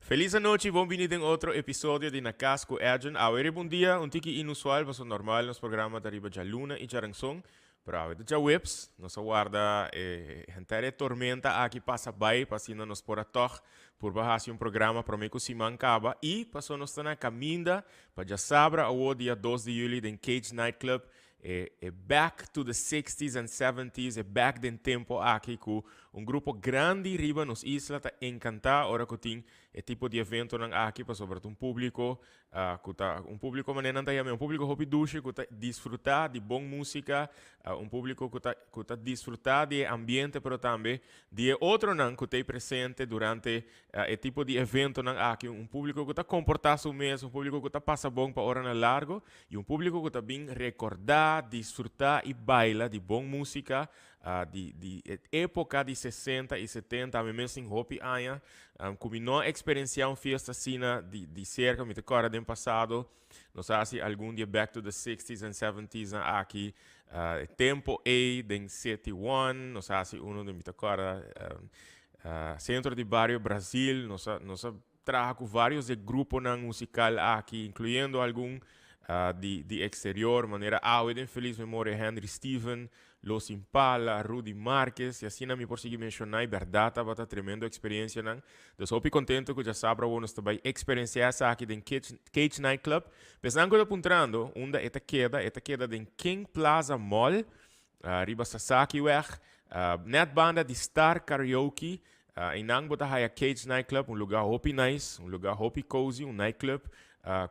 Felis anochi, bon bini den otro episodio di Na Cas cu Edjean. Awe riba un dia un tiki inusual, pasobra normal nos programa ta riba djaluna y djaranson, pero awe ta djaweps. Nos a warda e henter e tormenta aki pasa bay pa asina nos por a tog purba haci un programa prome cu siman caba y pasobra nos ta na caminda pa djasabra awo dia dos di juli den Cage Nightclub E e back to the sixties and seventies, e back den tempo aki ku un grupo grandi riba nos isla ta enkantá ora ku tin e tipo di eventonan aki pasobra ta un públiko ku ta un públiko manera nan ta yama un públiko hopi dushi ku ta disfrutá di bon músika, un públiko ku ta ku ta disfrutá di e ambiente pero tambe di e otronan ku ta ei presente durante E tipo di eventonan aki, un públiko ku ta komportá su mes, un públiko ku ta pasa bon pa oranan largu i un públiko ku ta bin rekordá, disfrutá i baila di bon músika di di e époka di sesenta i setenta. Ami mes tin hopi aña ku mi no a eksperensiá un fiesta asina di di serka. Mi ta kòrda den pasado nos a hasi algun di e back to the sixties and seventies nan aki, e tempo ei den City One nos a hasi uno den mi ta kòrda Centro di Bario Brasil, nos a nos a traha cu varios di e gruponan musical aki, incluyendo algun di di exterior, manera awe den feliz memoria Henry Steven, Los Impala, Rudy Marquez, y asina mi por sigui menciona y berdad tabata tremendo experiencianan. Dus hopi contento cu djasabra awo nos ta bay experiencia esaki den Cage Cage Night Club. P'esnan cu ta puntrando unda e ta keda, e ta keda den King Plaza Mall, Riba Sasakiweg, net banda di Star Karaoke, einan bo ta haya Cage Nightclub, un lugar hopi nice, un lugar hopi cozy, un nightclub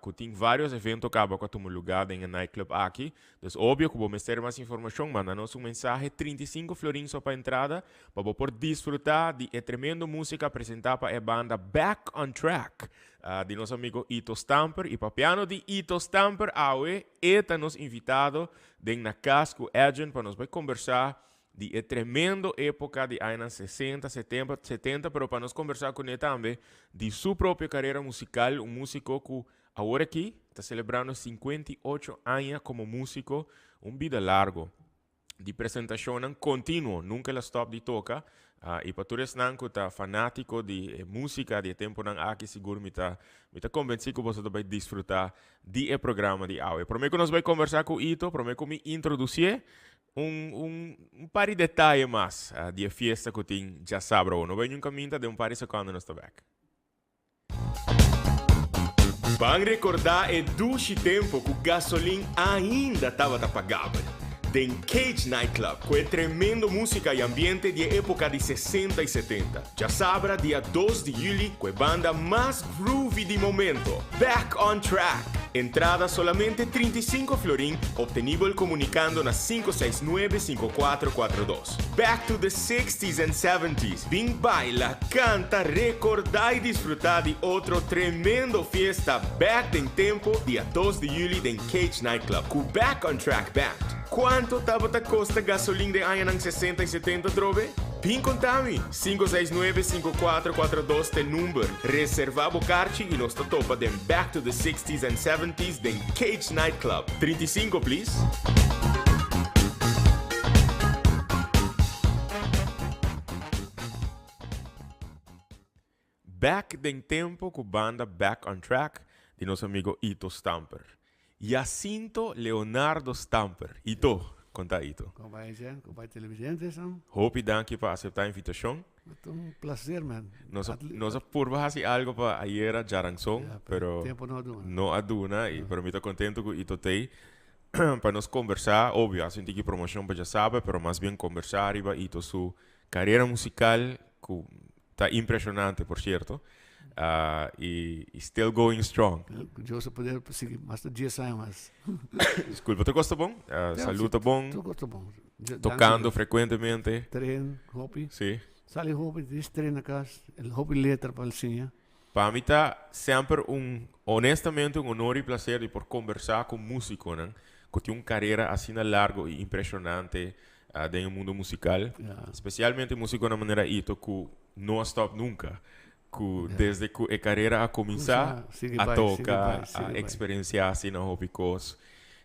cu tin varios evento caba cu a tuma lugar den e nightclub aki. Dus obvio cu bo mester mas informacion, manda nos un mensahe, 35 florin so pa entrada, pa bo por disfruta di e tremendo musica presenta pa e banda Back on Track di nos amigo Ito Stamper. Y papiano di Ito Stamper awe, e ta nos invitado Den na cas cu Edjean pa nos bay combersa di e tremendo epoca di añanan 60, 70, 70, pero pa nos combersa cune tambe di su propio carera musical, un musico cu awor aki ta celebrando 58 aña como musico, un bida largo di presentacionnan continuo, nunca el a stop di toca, y pa tur esnan cu ta fanatico di e musica di e temponan aki sigur mi ta mi ta convenci cu boso ta bay disfruta di e programa di awe. Prome cu nos bay conversa cu Ito, prome cu mi introducié, un un un par di detaye mas di e fiesta cu tin djasabra awo. No bay niun caminda, den un par di secondo nos ta bek. Ban rekordá e dushi tempu ku gasolin ainda tabata pagabel. Den Cage Nightclub ku e tremendo músika i ambiente di e époka di sesenta i setenta. Djasabra dia dos di yüli ku e banda mas groovy di momento, Back on Track! Entrada solamente 35 florin, obtenibel komunikando na 569 5442. Back to the sixties and seventies, bin baila, canta, recorda y disfruta di otro tremendo fiesta back den tempo dia dos di juli den Cage Nightclub cu Back on Track Band. Cuanto tabata costa gasolin den añanan sesenta y setenta trobe? Bin conta mi! Cinco seis nuebe cinco cuatro cuatro dos t'e number. Reserva bo carchi y nos ta topa den Back to the Sixties and Seventies den Cage Nightclub. 35 please. Back den tempo cu banda Back on Track di nos amigo Ito Stamper. Jacinto Leonardo Stamper. Ito, con ta Ito? Con bai Jen, con bai televidentes nan. Hopi danki pa acepta invitacion. Ta un placer man. Nos a, nos a purba haci algo pa ayera djaranson, Ja, pero tempo no a duna. no a duna y pero mi ta contento cu Ito t'ey pa nos conversa, obvio haci un tiki promocion pa djasabe, pero mas bien conversa riba Ito su carera musical cu Ta impresionante por cierto. Y y still going strong. Cu Dios a poder pa sigui mas ta dies aña mas. Disculpa, tur cos ta bon? Salud ta bon? Tur cos ta bon. Tocando frecuentemente? Train hopi. Si. Sali hopi, dis train na cas, hopi letra pa siña. Pa mi ta semper un, honestamente un honor y placer di por conversa cu musiconan cu tin un carera asina largo y impresionante den e mundo musical. Specialmente musiconan manera Ito cu no a stop nunca. Cu desde cu e carera a cuminsa a toca, a experiencia asina hopi cos.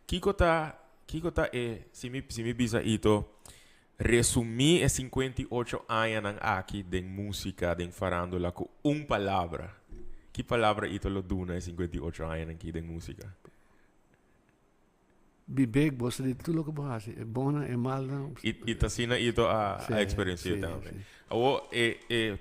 Kico ta, kico ta e, si mi, si mi bisa Ito, Resumí e 58 añanan aki den músika, den farándula, ku un palabra. Ki palabra Ito lo duna e 58 añanan aki den músika? Bib'é, gosa di tur loke bo hasi, e bonnan, e malnan. I ta asina Ito a eksperensi'é tambe. Awor, e e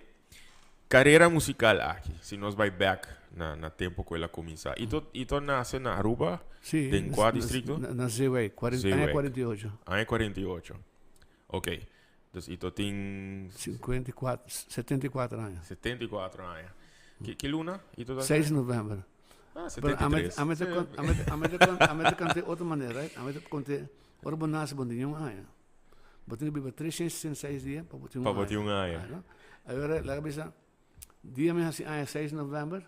karera musikal aki, si nos bai bèk na na tempu ku el a kuminsá, Ito Ito a nase na Aruba? Sí. Den kua distrikto? Na Zeewijk, aña 48. Aña 48. Ok. Dus Ito tin. 54, 74 aña. 74 aña. Ki ki luna Ito ta? 6 november. Ah, 73. Pero ame te ame te ame te kante otro manera, right? Ame te konte ora bo nase bo tin un aña. Bo tin ku biba 366 dia pa bo tin un aña. Pa bo tin un aña. No? Ahora laga bisa dia mi hasi aña 6 november,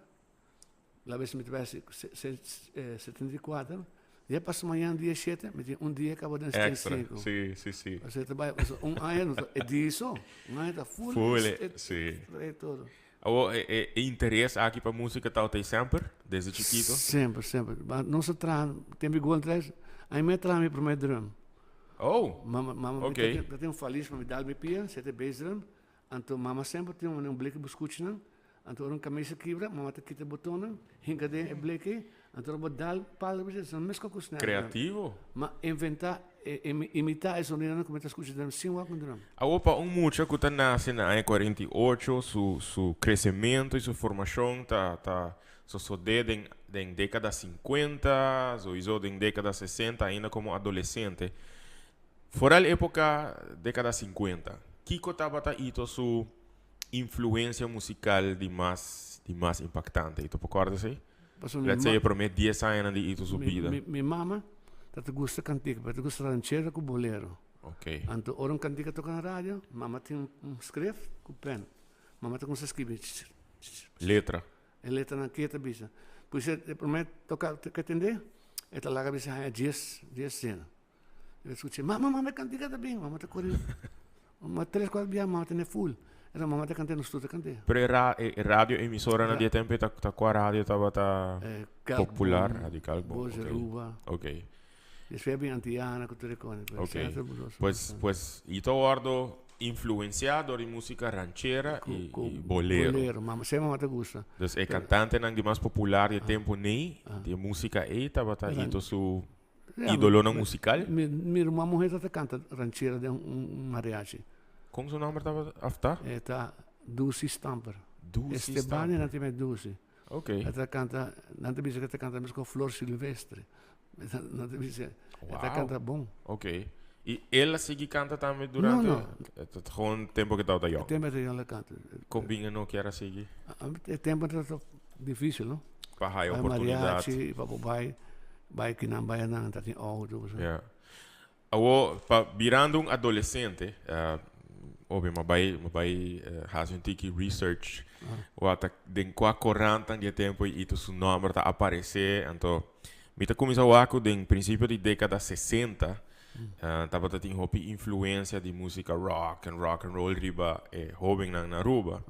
la bes mi ta bai hasi 74, dia pasa mañana dia 7 mi tin un dia kaba den 75. Extra, si, si, si. Osea ta bai, un aña no ta, e dia so, un aña ta full. Full, si. E todo. Awor, e e interes aki pa músika tabata ei semper, desde chikito? Semper, semper. Ma nos a traha, tempu di Golden Trash, ami mi a traha mi promé drum. Oh! Mama, mama Ok. mi ta tin un falis pa mi dal mi pia, sete bass drum. Anto mama semper tin un bleki buskuchinan. Anto ora un kamisa kibra, mama ta kita e botonnan, hinka den e bleki, anto ora bo dal palo bisa, esnan mes ku snare drum. Kreativo. Ma inventá, imitá e sonidonan ku mi ta skucha drum sin wak un drum. Awor pa un mucha ku ta nase na aña 48, su su kresementu i su formashon ta ta sosodé den den dékada 50, sowiso den dékada 60 ainda komo adolesente. Foral époka dékada 50, kiko tabata Ito su influencia musical di mas di mas impactante. Ito por corda esey? Pasobra mi Let's say ma e prome dies añanan di Ito su mi bida. mi mi mama ta ta gusta cantica pero ta gusta ranchera cu bolero. Ok. Anto ora un cantica toca na radio, mama tin un un script cu pen. Mama ta cuminsa scribi ch ch ch. Letra. E letranan ke ta bisa. Pues e prome toca ke tende e ta laga bisa haña dies dies zin. E ta scucha, mama, mama, e cantica ta bin. Mama ta corri. Mama tres, cuatro bia, mama tene full. Era mama ta canta, nos tur ta canta. Pero e ra, e radio emisoranan di e tempo ta, ta cua radio tabata Eh, popular? Kalkboom, Radio Kalkboom, Voz ok. Aruba. Ok. Despues a bin Antiana cu tur e cosnan. Ok. Centro Buloso, Pues, pues, y ta wordo influencia door di musica ranchera Cu, y, cu y bolero. Bolero, mama, se mama ta gusta. Dus e cantantenan di mas popular di e tempo nei, di e musica ei tabata Ran- Ito su Ja, Idolonan musical? Mi, mi ruman muher ta ta canta ranchera den un mariachi. Con su nomber tabata of ta? E ta Dusi Stamper. Dusi Estebania Stamper. nan ta yama Dusi. Ok. E ta canta, nan ta bisa cu e ta canta mescos Flor Silvestre. Nan ta bisa, e ta Wow. canta bon. Ok. Y el a sigui canta tambe durante? No, no. E ta gewoon tempo cu e tabata yong? E tempo e ta yong el a canta. Con bin e no kier a sigui? E tempo tabata dificil, no? Pa haya Bai oportunidad. mariachi, pa bo bai, bai kinan bai anan, ta tin auto, bo sa. Ja. Awo, pa birando un adolescente, obvio, m'a bai, m'a bai haci un tiki research, wak ta den cua corantan di e tempo y ito su nomber ta aparece, anto mi ta cuminsa wak cu den principio di decada 60, tabata tin hopi influencia di musica rock and rock and roll riba e hobennan na Aruba.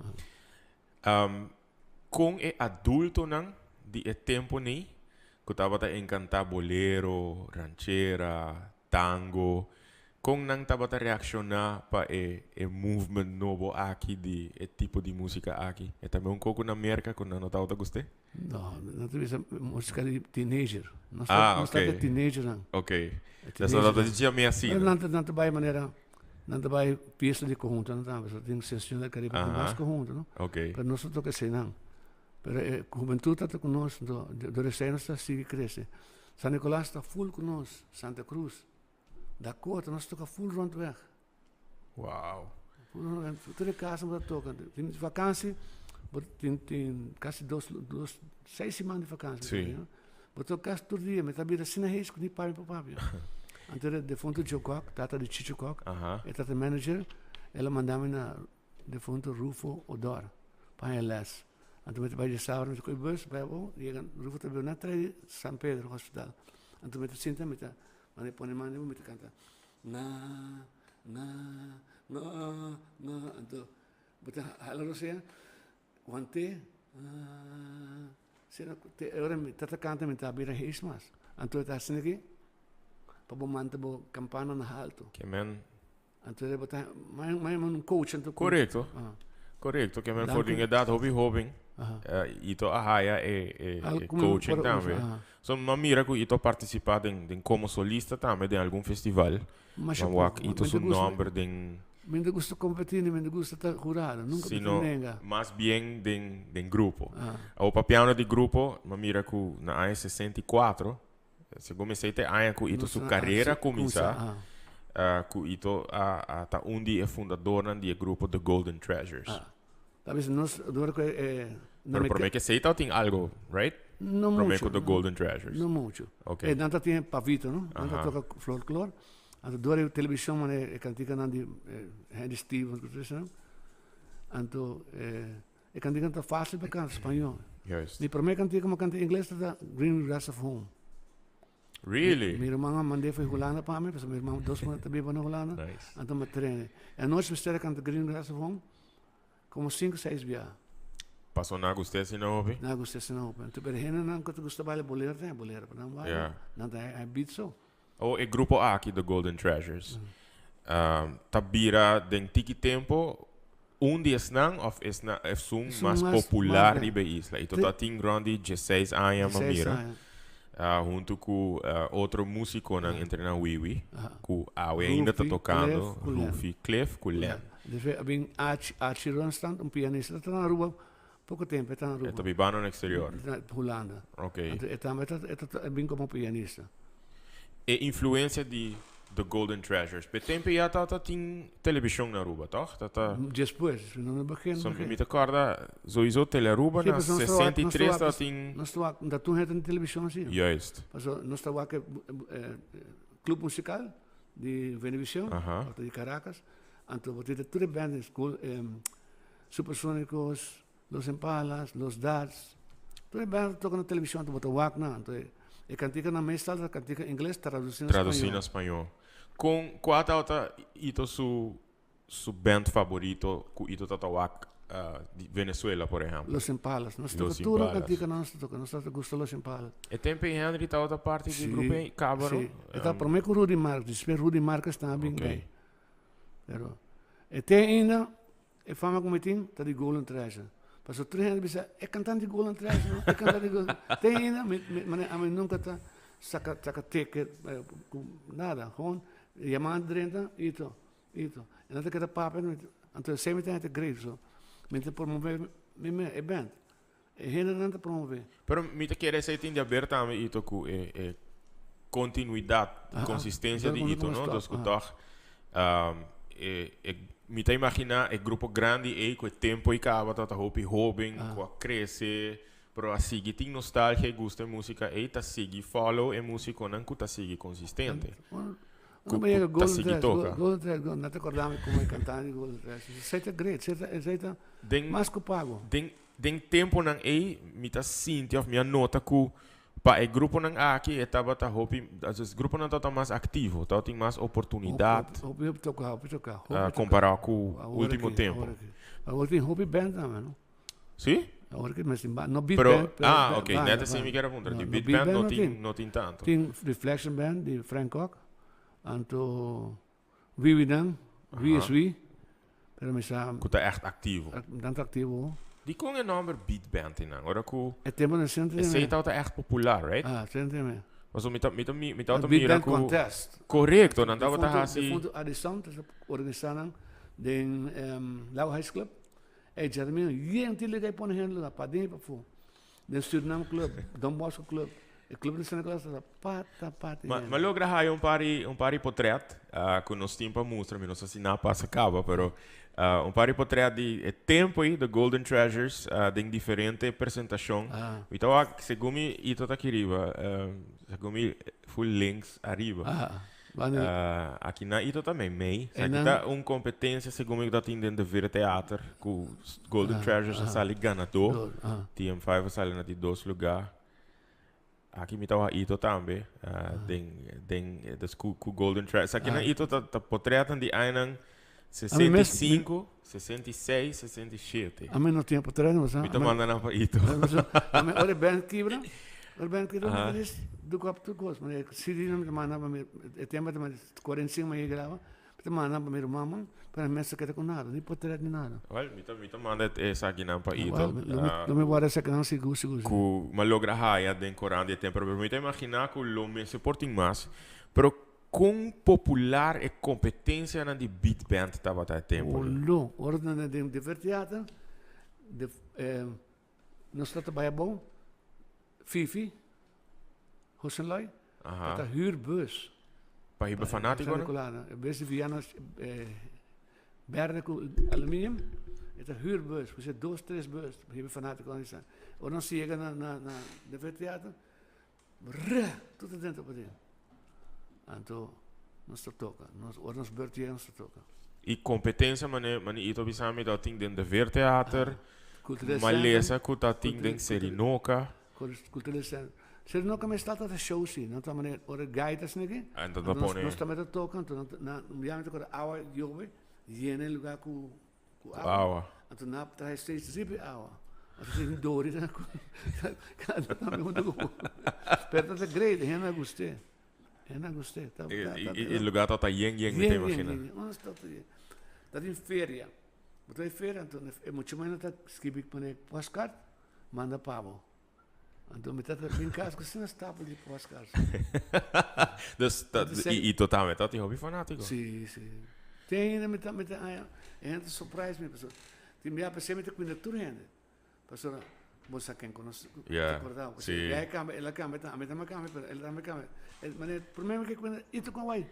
Kon e adultonan di e tempu nei ku tabata enkantá bolero, ranchera, tango, kon nan tabata reakshoná pa e e movement nobo aki di e tipo di músika aki? E ta meun koko na Merka ku nan no tabata gust'é? No, nan ta bisa músika di teenager. Nos Ah, ta, nos ta ok. teenagernan. Ok. E Nos no tabata teenagernan. djia mi asina. Nan ta, nan ta bai manera, nan ta bai fiesta di conhunto nan tambe, so tin sesión del Caribe tin mas Aha. conhunto, no? Ok. Pero nos no toca eseinan. Pero e hubentud ta cu nos, anto dor esei nos ta sigui crece. San Nicolas ta full cu nos, Santa Cruz, Dakota, nos toca full rondweg. Wow. Full rondweg, tur e casa bo ta toca. Tin vakantie, bo tin tin casi dos dos seis siman di vakantie. Sí. Bo toca casi tur dia, mi ta bira asina hees cu ni papia por papia. Anto e defunto Joe Kok, tata di Chicho Kok, e tata manager, el a manda mi na defunto Rufo Odor pa haña les. Anto mi ta bai djasaber, mi ta kohe bus bai abou, yega Rufo ta biba na tras di San Pedro Hospital. Anto mi ta sinta, mi ta manda e pone man riba, mi ta kanta na, na, na, na. Anto bo ta hala rosea, want'é, ah, sera ku te ora mi ta ta kanta mi ta bira hees mas. Anto e ta asina aki pa bo manta bo kampana na haltu. Ke men. Anto e bo ta mai mai un coach anto ku. Korekto. Ah. Korekto, ke men Dan for di un ku. edat hopi hoben. Ito a haya e, e, e coaching tambe. So, m'a mira ku Ito a partisipá den, den komo solista tambe den algun festival. Masha M'a wak poko. Ito Mi su ta gusta, nòmber den, mi ta gusta kompetí ni mi ta gusta ta hurado. Nunka mi ta sino nenga. mas bien den, den grupo. Awor papiando di grupo, m'a mira ku na aña 64, segun mi esei ta e aña ku Ito su karera a kuminsá, ku Ito a, a ta un di e fundadornan di e grupo The Golden Treasures. Ta bisa nos dor ku e na Pero prome ke esei tabatin algo, right? No mucho. Prome ku The Golden Treasures. No mucho. Ok. E nan tabatin Pavito, no? Nan ta toka folklor. Anto dor e televishon manera e kantikanan di Henry Stevens ku tur esnan. Anto e kantikanan ta fasil pa kanta spañó. Juist. Mi prome kantika ku mi a kanta ingles tabata Green Grass of Home. Really? Mi ruman a mand'é for Hulanda pa mi, pasobra mi ruman dos ta biba na Hulanda. Nice. Anto mi a train'é. E anochi mi stera kanta Green Grass of Home komo sinku seis bia. Paso nan a gust'é asina hopi? Nan a gust'é asina hopi. Anto pero hendenan ku ta gusta baila bolero ta haña bolero pa nan baila. Yeah. Nan ta haña beat so. Awor e grupo aki, The Golden Treasures, ta bira den tiki tempo un di esnan of esnan esun Esun mas mas popular mas riba e isla. I Te total tin rond di dieseis aña m'a 16 mira. aña. Huntu ku otro musikonan entre nan Wiwi, ku awe ainda ta Rufi, tokando, Cliff ku Len. Rufi, Cliff ku Len. Despues a bin Archie, Archie Ronstand, un pianista, ta na Aruba poko tempo, e ta na E ta Aruba. bibando na exterior. Na Hulanda. Ok. Anto e tambe ta, e ta, e bin komo pianista. E influencia di The Golden Treasures. P'e tempo ya tabata tin television na Aruba, toch? Tata. Despues, no na begin, So, begin. mi ta corda sowieso Telearuba Sí, na pasobra nos ta wak, nos ta 63 wak, tabatin. nos ta wak, ta tur hende tin television si. Juist. Pasobra nos ta wak e club musical di Venevisión, of di Caracas, anto bo tin tur e band, Supersónicos, Los Impalas, Los Darts, tur e band ta toca na television, anto bo ta wak nan, anto e canticanan meestal ta cantica ingles traduci na Traduci spañol. na spañol. Con cua tabata Ito su su band favorito cu Ito tabata wak di Venezuela por ehempel? Los Impalas. Nos toca Los tur Impalas. canticanan nos ta toca, nos ta gusta Los Impalas. E tempo ey Henry tabata parti di Sí, grupo ey caba no? sí. E tabata prome cu Rudy Marcus, despues Rudy Marcus ta bin Ok. bay. Pero e te ainda E fama ku mi tin ta di Golden Treasure. Pasobra tur hende bisa, e kantante di Golden Treasure no, e kantante di Golden Te ainda mi mi mane ami nunka ta saka saka ticket ku nada. Gewoon yama drenta ito ito. E nan ta keda papia anto esei mi ta henter great so mi ta promove mi mes e band. E hendenan ta promove. Pero mi ta kere esei tin di haber tambe ito ku e e kontinuidat, konsistensia di ito no. Dus ku tòg e e mi ta imaginá e grupo grandi ei ku e tempu ei kaba tabata hopi hóben ku a krese pero a sigui tin nostalgia i gusta e músika ei ta sigui follow e músikonan ku ta sigui konsistente. Ku ku ta sigui toka. Golden Thread, no ta kòrda mi komo e kantante di Golden Thread. Esei ta great, esei ta mas ku pago. Den Den temponan ei mi ta sinti of mi a nota ku pa e gruponan aki e tabata hopi, e gruponan tabata mas aktivo, tabatin mas oportunidat. Hopi hopi toka, hopi toka, hopi toka. Kompará ku ultimo tempo. Awor aki, awor tin hopi band tambe no. Si? Awor aki mes tin band, no big Pero, band, pero ah, ok, banda, net así mi banda. kier a puntra, No, di no big big band band no no tin, tin. no tin tanto. Tin Reflection Band di Frank Kok, anto Wiwi nan, Wie is Wie, pero mi sa. Ku ta ègt aktivo. Nan ta aktivo. Dikon e nòmber Beat Band tin nan? Ora ku. E tempu nan sentri me. Esei tabata ègt popular, right? Ah, sentri me. Pasobra mi ta mi ta mi tabata Beat mira Band ku. Contest. Korekto, nan tabata hasi. Defuntu Addison ta organisá nan den Lago Heights Club. E djadumingu yen tin liga e pone hende lugar paden i pafó. Den Suriname Club, Don Bosco Club, e club di San Nicolas ta pata pata Ma hende. ma logra haya un par di un par di potret cu nos tin pa mustra, mi no sa si nan a pasa caba, pero un par di potret di e tempo ey, The Golden Treasures, den diferente presentacion. Mi ta wak, segun mi Ito ta aki riba, segun mi full links ariba. Aki na Ito ta meimei. Esaki ta un competencia segun mi cu ta tin den De Veer Theater cu Golden Treasures a sali ganador. TM5 a sali na di dos lugar. Aki mi ta wak Ito tambe den den dus cu cu Golden Treasures. Esaki na Ito ta ta potretnan di añanan 65, 66, 67. Ami no tin potret no Mi ta manda nan pa Ito. Ami ora e band kibra, ora e band kibra mi ta dis doek op tur kos. CD nan mi ta manda pa mi, e tempo ta 45 mi a graba. Mi ta manda pa mi rumannan, pero nan mes ta keda ku nada, ni potret ni nada. Wel, mi ta, mi ta manda esakinan pa Ito. Wel, lo mi, lo mi warda esakinan sigur, sigur, sigur. Ku mi a logra haya den koran di e tempo, pero mi ta imaginá ku lo mester por tin mas. Pero kon popular e kompetensianan di beat band tabata e tempo ei? Olo, ora nan den de Verteater, de, nos ta bai abou, Fifi, Hossenloy, ta huur bus. Pa hiba fanátikonan? San Nicolás, e bus di Viana berde ku aluminium, e ta huur bus, ku dos, tres bus pa hiba fanátikonan. Ora nos yega na na de Verteater, Rrr! Tur ta dentro paden. Anto nos ta toka. Nos, ora nos beurt yega nos ta toka. I kompetensia mane mane Ito bisa mi ta tin den De Veer Theater, Cultureel malesa Centrum. ku ta tin den Serinoka. Cultureel Centrum. Serinoka mes ta ta show si, no ta mane ora gaita asina aki. Anto ta Anto nos pone. nos tambe ta toka, anto nan nan un biaha mi ta kore awa yobe yena e lugar ku Ku awa. Anto nan a traha steeds riba e awa. Anto tin dori na ku kanta tambe huntu ku bo. Pero ta great, hende a gust'é. Hende a gust'é. Ta, ta, ta, E lugar tabata yen yen, mi ta Yen, yen, imagina. yen, yen. Unda tabata yen. Ta tin feria. Bo ta bai feria, anto e mucha muhé nan ta skibi pone postkaart, manda pa bo. Anto mi tata bin kas ku asina stapel di postkaart. Dus ta, i, i totalmente ta tin hopi fanátiko. Sí, sí. Tin hende mi ta, mi ta haña, e hende ta surprise mi pasobra tin bia p'esei mi ta cuida tur hende. Pasobra bo sa ken ku nos Yeah, ta kordá. sí. Pasobra e kambia, el a kambia tambe, ami tambe a kambia, pero el tambe a kambia. E manera, promé mi ke cuida, i ta kon wai.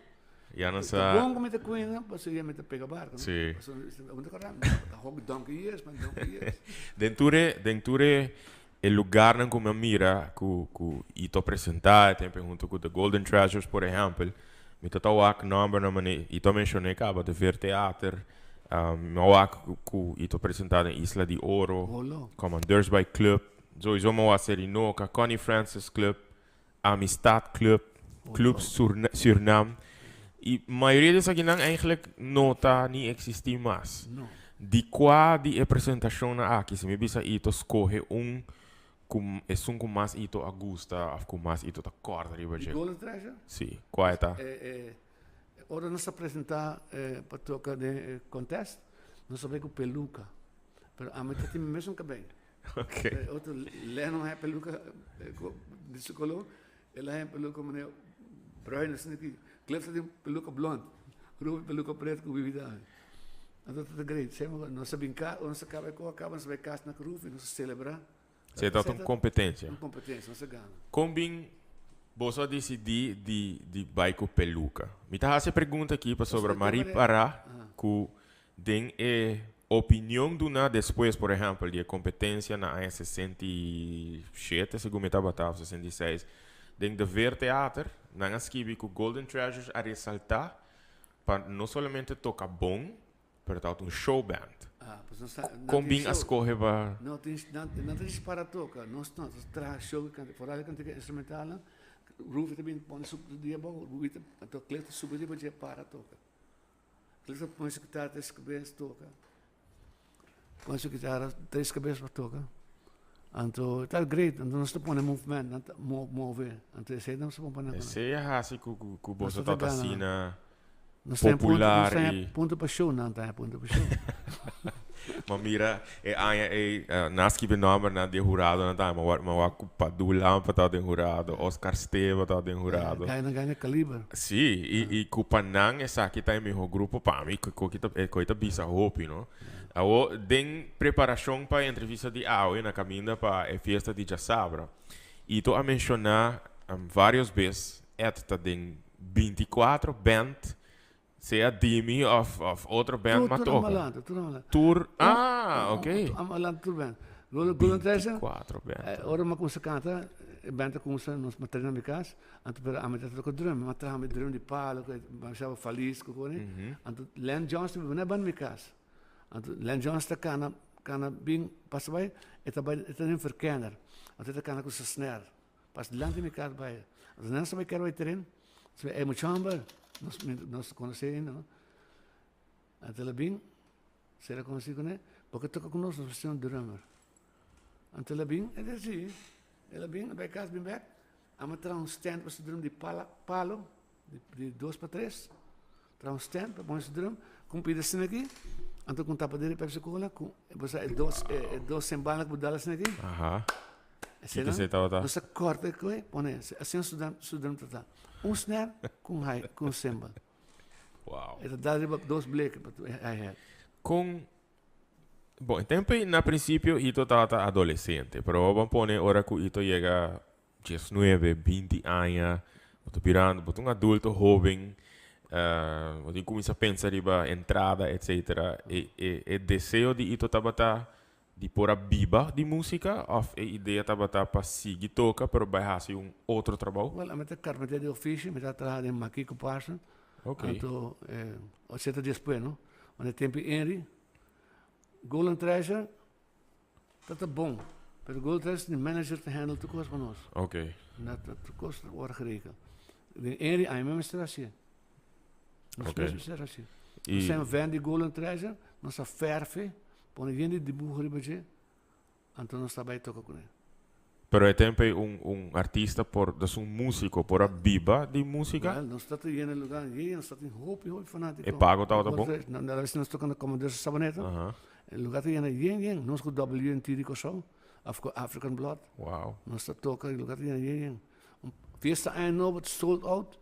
Ya nan Ta sa. bon ku mi ta cuida, pasobra ya mi ta pega barko, no? Sí. Pasobra bo ta kordá, ta hopi donkey years, man, donkey years. Den tur e, den tur e E lugarnan ku mi a mira ku ku Ito a presentá e tempu huntu ku The Golden Treasures por ehèmpel, mi ta ta wak nòmbernan manera Ito a menshoné kaba, De Veer Theater, mi a wak ku Ito a presentá den Isla di Oro, Commandeurs Bay Club, sowieso mi a wak Serinoka, Connie Francis Club, Amistad Club, Club Surnam. I mayoria di esakinan eigenlijk no ta ni eksistí mas. Di kua di e presentashonnan aki, si mi bisa Ito skohe un ku esun ku mas Ito a gusta òf ku mas Ito ta kòrda riba Di dje? Golden Treasure? Sí, kua e ta? Ora nos a presentá pa toka den e contest, nos a bai ku peluka. Pero ami ta tin mi mesun kabei. Ok. E otro Lennon haña peluca di su color, el a haña peluca meneer bruin asina aki. Cliff ta tin peluca blond, Ruby peluca preto cu Bibi ta haña. Anto ta great. Semper nos a bin cas, ora nos a caba e coa caba nos a bay cas na Ruby, nos a celebra. Se ta un competencia. Un competencia, nos a gana. Con bin boso a dicidi di di bay cu peluca? Mi ta haci e pregunta aki pasobra Marie para cu Den e opinion duná despues, por ehèmpel, di e kompetensia na aña 67, segun mi tabata, òf 66, den De Veer Theater, nan a skibi ku Golden Treasures a resaltá pa no solamente toka bon, pero tabata un showband. Ah, pues nos ta, nan Kon tin bin a show. skohe pa. No tin, nan, nan ta djis para toka. Nos no, nos traha show ku kantika, foral e kantika instrumentalnan. Rufi ta bin pone su dia abou, Rufi ta, anto Cliff ta subi riba dje para toka. Cliff ta pone su kitara tres kabes toka. Pone su kitara tres kabes pa toka. Anto ta great, anto nos ta pone movement, nan ta move. Anto esei nos ta pone. Esei a hasi ku ku ku boso Nos ta tabata gana. asina Nos ta punto, popular nos ta i. punto pa show, nan ta punto pa show. Ma mira e aña ei nan a skibi nombernan di e huradonan tambe. Ma ma wak ku Padu Lampe tabata den hurado, Oscar Steba tabata den hurado. Gana nan gana kaliber. Sí, i i ku pa nan esaki ta e miho grupo pa mi ku ku ta e koe ta bisa hopi no. Awo den preparashon pa e entrevista di awe na kaminda pa e fiesta di djasabra Ito a menshoná varios bes et ta den 24 band Sea Dimi of of otro band Tur ma tur toca. Amalanta, tur Amalanta. Tur, ah, ok. Amalanta tur band. Golden Golden Treasure. 24 band. Eh, ora mi a cuminsa canta, e band a cuminsa, nos a traina mi cas, anto pero ami ta toca drum, mi a traha mi drum di palo, cu mi shaba Falisco cu cosnan, anto Len Johnson biba na banda mi cas. Anto Len Johnson ta cana, cana bin pasa bay, e ta bay, e ta den verkenner, anto e ta cana cu su snare. Pas dilanti mi kar bai. Anto nan sa bai kere bai tren. Sa bai, e mucha homber, nos, nos konosé ainda, no? Anto el a bin, sera konosí kuné, bo ke toka ku nos, nos mester un drummer. Anto el a bin, el a si, el a bin, a bai kas, bin bèk, amo traha un stand pa su drum di pala, palo, di, di dos pa tres. Traha un stand pa pone su drum, ku un pida asina aki, anto ku un tapadera di Pepsi Cola, ku bo sa e dos e dos sembala ku bo dal asina aki. Aha. Esei Kiko esei tabata? Nos a kòrta e koe, pone asina su drum su drum ta ta. Un snare ku un hi ku un cymbal. Wow. E ta dal riba dos bleken pa e hi hat. Kon Bon, e tempo ei na prinsipio Ito tabata adolesente, pero bo a pone ora ku Ito yega 19, 20 aña, bo ta birando, bo ta un adulto hoben, bo tin cuminsa pensa riba entrada, etcetera. E, e, e deseo di Ito tabata di por a biba di musica of e idea tabata pa sigui toca pero bai haci un otro trabou? Wel, ami ta carpintero di oficio, mi ta traha den Makico Parson. Anto, ochenta despues, no? Unda e tempo Henry, Golden Treasure, Ta ta bon, pero Gold Rush di manager ta handle tur kos pa nos. Na ta tur kos ta wòrdu geregeld. Den Henry aña mes mester hasié. Nos mes mester hasié. Nos zijn van di Golden Treasure, nos a verf'e, pone yen di dibuho riba dje, anto nos ta bai toka kuné. Pero e tempo ei un un artista por, dus un musico por a biba di musica? Wel, nos ta ta yena lugar, yeye, nos ta tin hopi, hopi fanatico. E pago tabata bon? Na la vez nos toca na Commodore Sabaneta. E lugar ta yena yen yen, nos cu WNT di Corsou, of cu African Blood. Nos ta toca, e lugar ta yena yen yen. Un fiesta aña nobo sold out,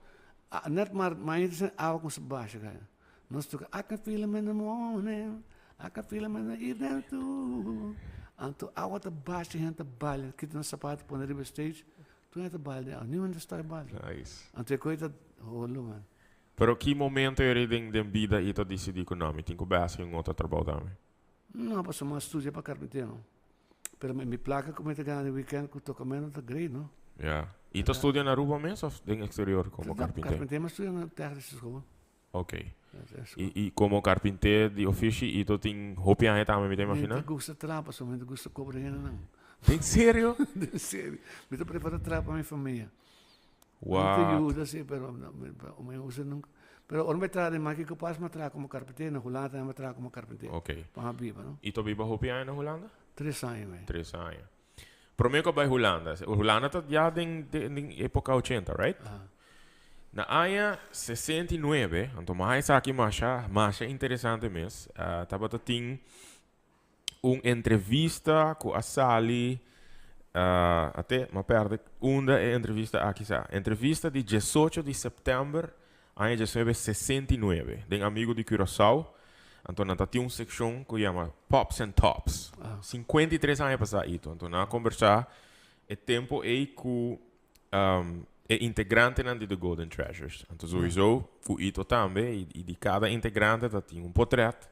net maar mañana ta awa cu basha caya. Nos toca I can feel 'em in the morning, I can feel 'em in the evening too. Anto awa ta basha, hende ta baila, kita nan sapato pone riba stage, tur hende ta baila den awa, niun hende ta stop di baila. Nice. Anto e koe ta holo man. Pero ki momento eri den den bida i ta dicidi cu no, mi tin cu bay haci un otro trabou tambe? No, pasobra mi a studia pa carpintero. Pero mi placa cu mi ta gana den weekend cu tocamento ta great, no? Ja. I ta studia na Aruba mes of den exterior como carpintero? Carpintero mi a studia na Technische School. Ok. I i como carpinter di ofishi i to tin hopi aña tambe mi ta imagina? Mi ta gusta traha pasobra mi ta gusta cobra hendenan. Den serio? Den serio. Mi ta prefera traha pa mi famia. What? Mi ta yuda si, pero mi usa nunca. Pero ora mi traha den Maki Kopas mi a traha como carpintero, na Hulanda tambe mi a traha como carpintero. Ok. Pa mi biba, no? I to biba hopi aña na Hulanda? 3 aña mi. 3 aña. Prome cu a bay Hulanda. Hulanda ta ya den epoca 80, right? Aha. Na aña 69, anto mas esaki masha, masha interesante mes, tabata tin un entrevista cu a sali, ate, m'a perde unda e entrevista aki sa. Entrevista di 18 di september aña 1969, den Amigo di Curaçao. Anto nan ta tin un seccion cu yama Pops and Tops. 53 aña pasa ito. Anto nan a conversa e tempo ey cu e integrantenan di The Golden Treasures. Anto sowieso cu Ito tambe y di cada integrante ta tin un potret.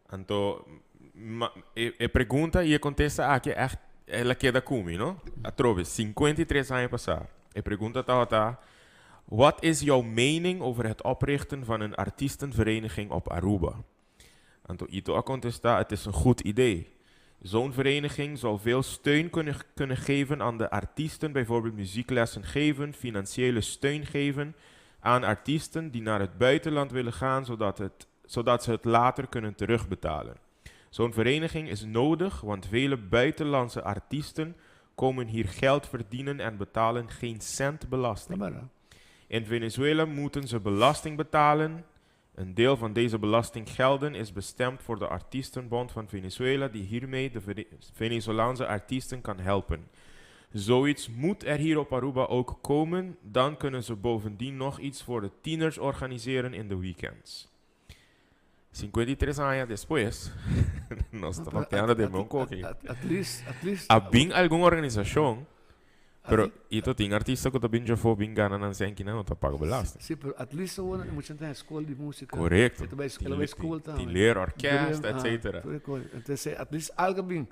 Anto ma, e pregunta y e contesta aki echt el a keda cu mi, no? Atrobe, 53 aña pasa. E pregunta tabata: "Wat is jouw mening over het oprichten van een artiestenvereniging op Aruba?" Anto Ito a contesta: "Het is een goed idee. Zo'n vereniging zou veel steun kunnen geven aan de artiesten, bijvoorbeeld muzieklessen geven, financiële steun geven aan artiesten die naar het buitenland willen gaan, zodat ze het later kunnen terugbetalen. Zo'n vereniging is nodig, want vele buitenlandse artiesten komen hier geld verdienen en betalen geen cent belasting. Maar, hè? In Venezuela moeten ze belasting betalen. Een deel van deze belastinggelden is bestemd voor de Artiestenbond van Venezuela, die hiermee de Venezolaanse artiesten kan helpen. Zoiets moet er hier op Aruba ook komen. Dan kunnen ze bovendien nog iets voor de tieners organiseren in de weekends." 53 aña despues, nos ta papiando di bon koki. At least A bin algun organisacion, pero ito tin artista cu ta bin djafo bin gana nan senki nan no ta paga belasting. Si, pero at least awor mucha tin scol di musica. Correcto. El a bay scol tambe. Tin leer orkest, etc. Entonces, at least algo bin.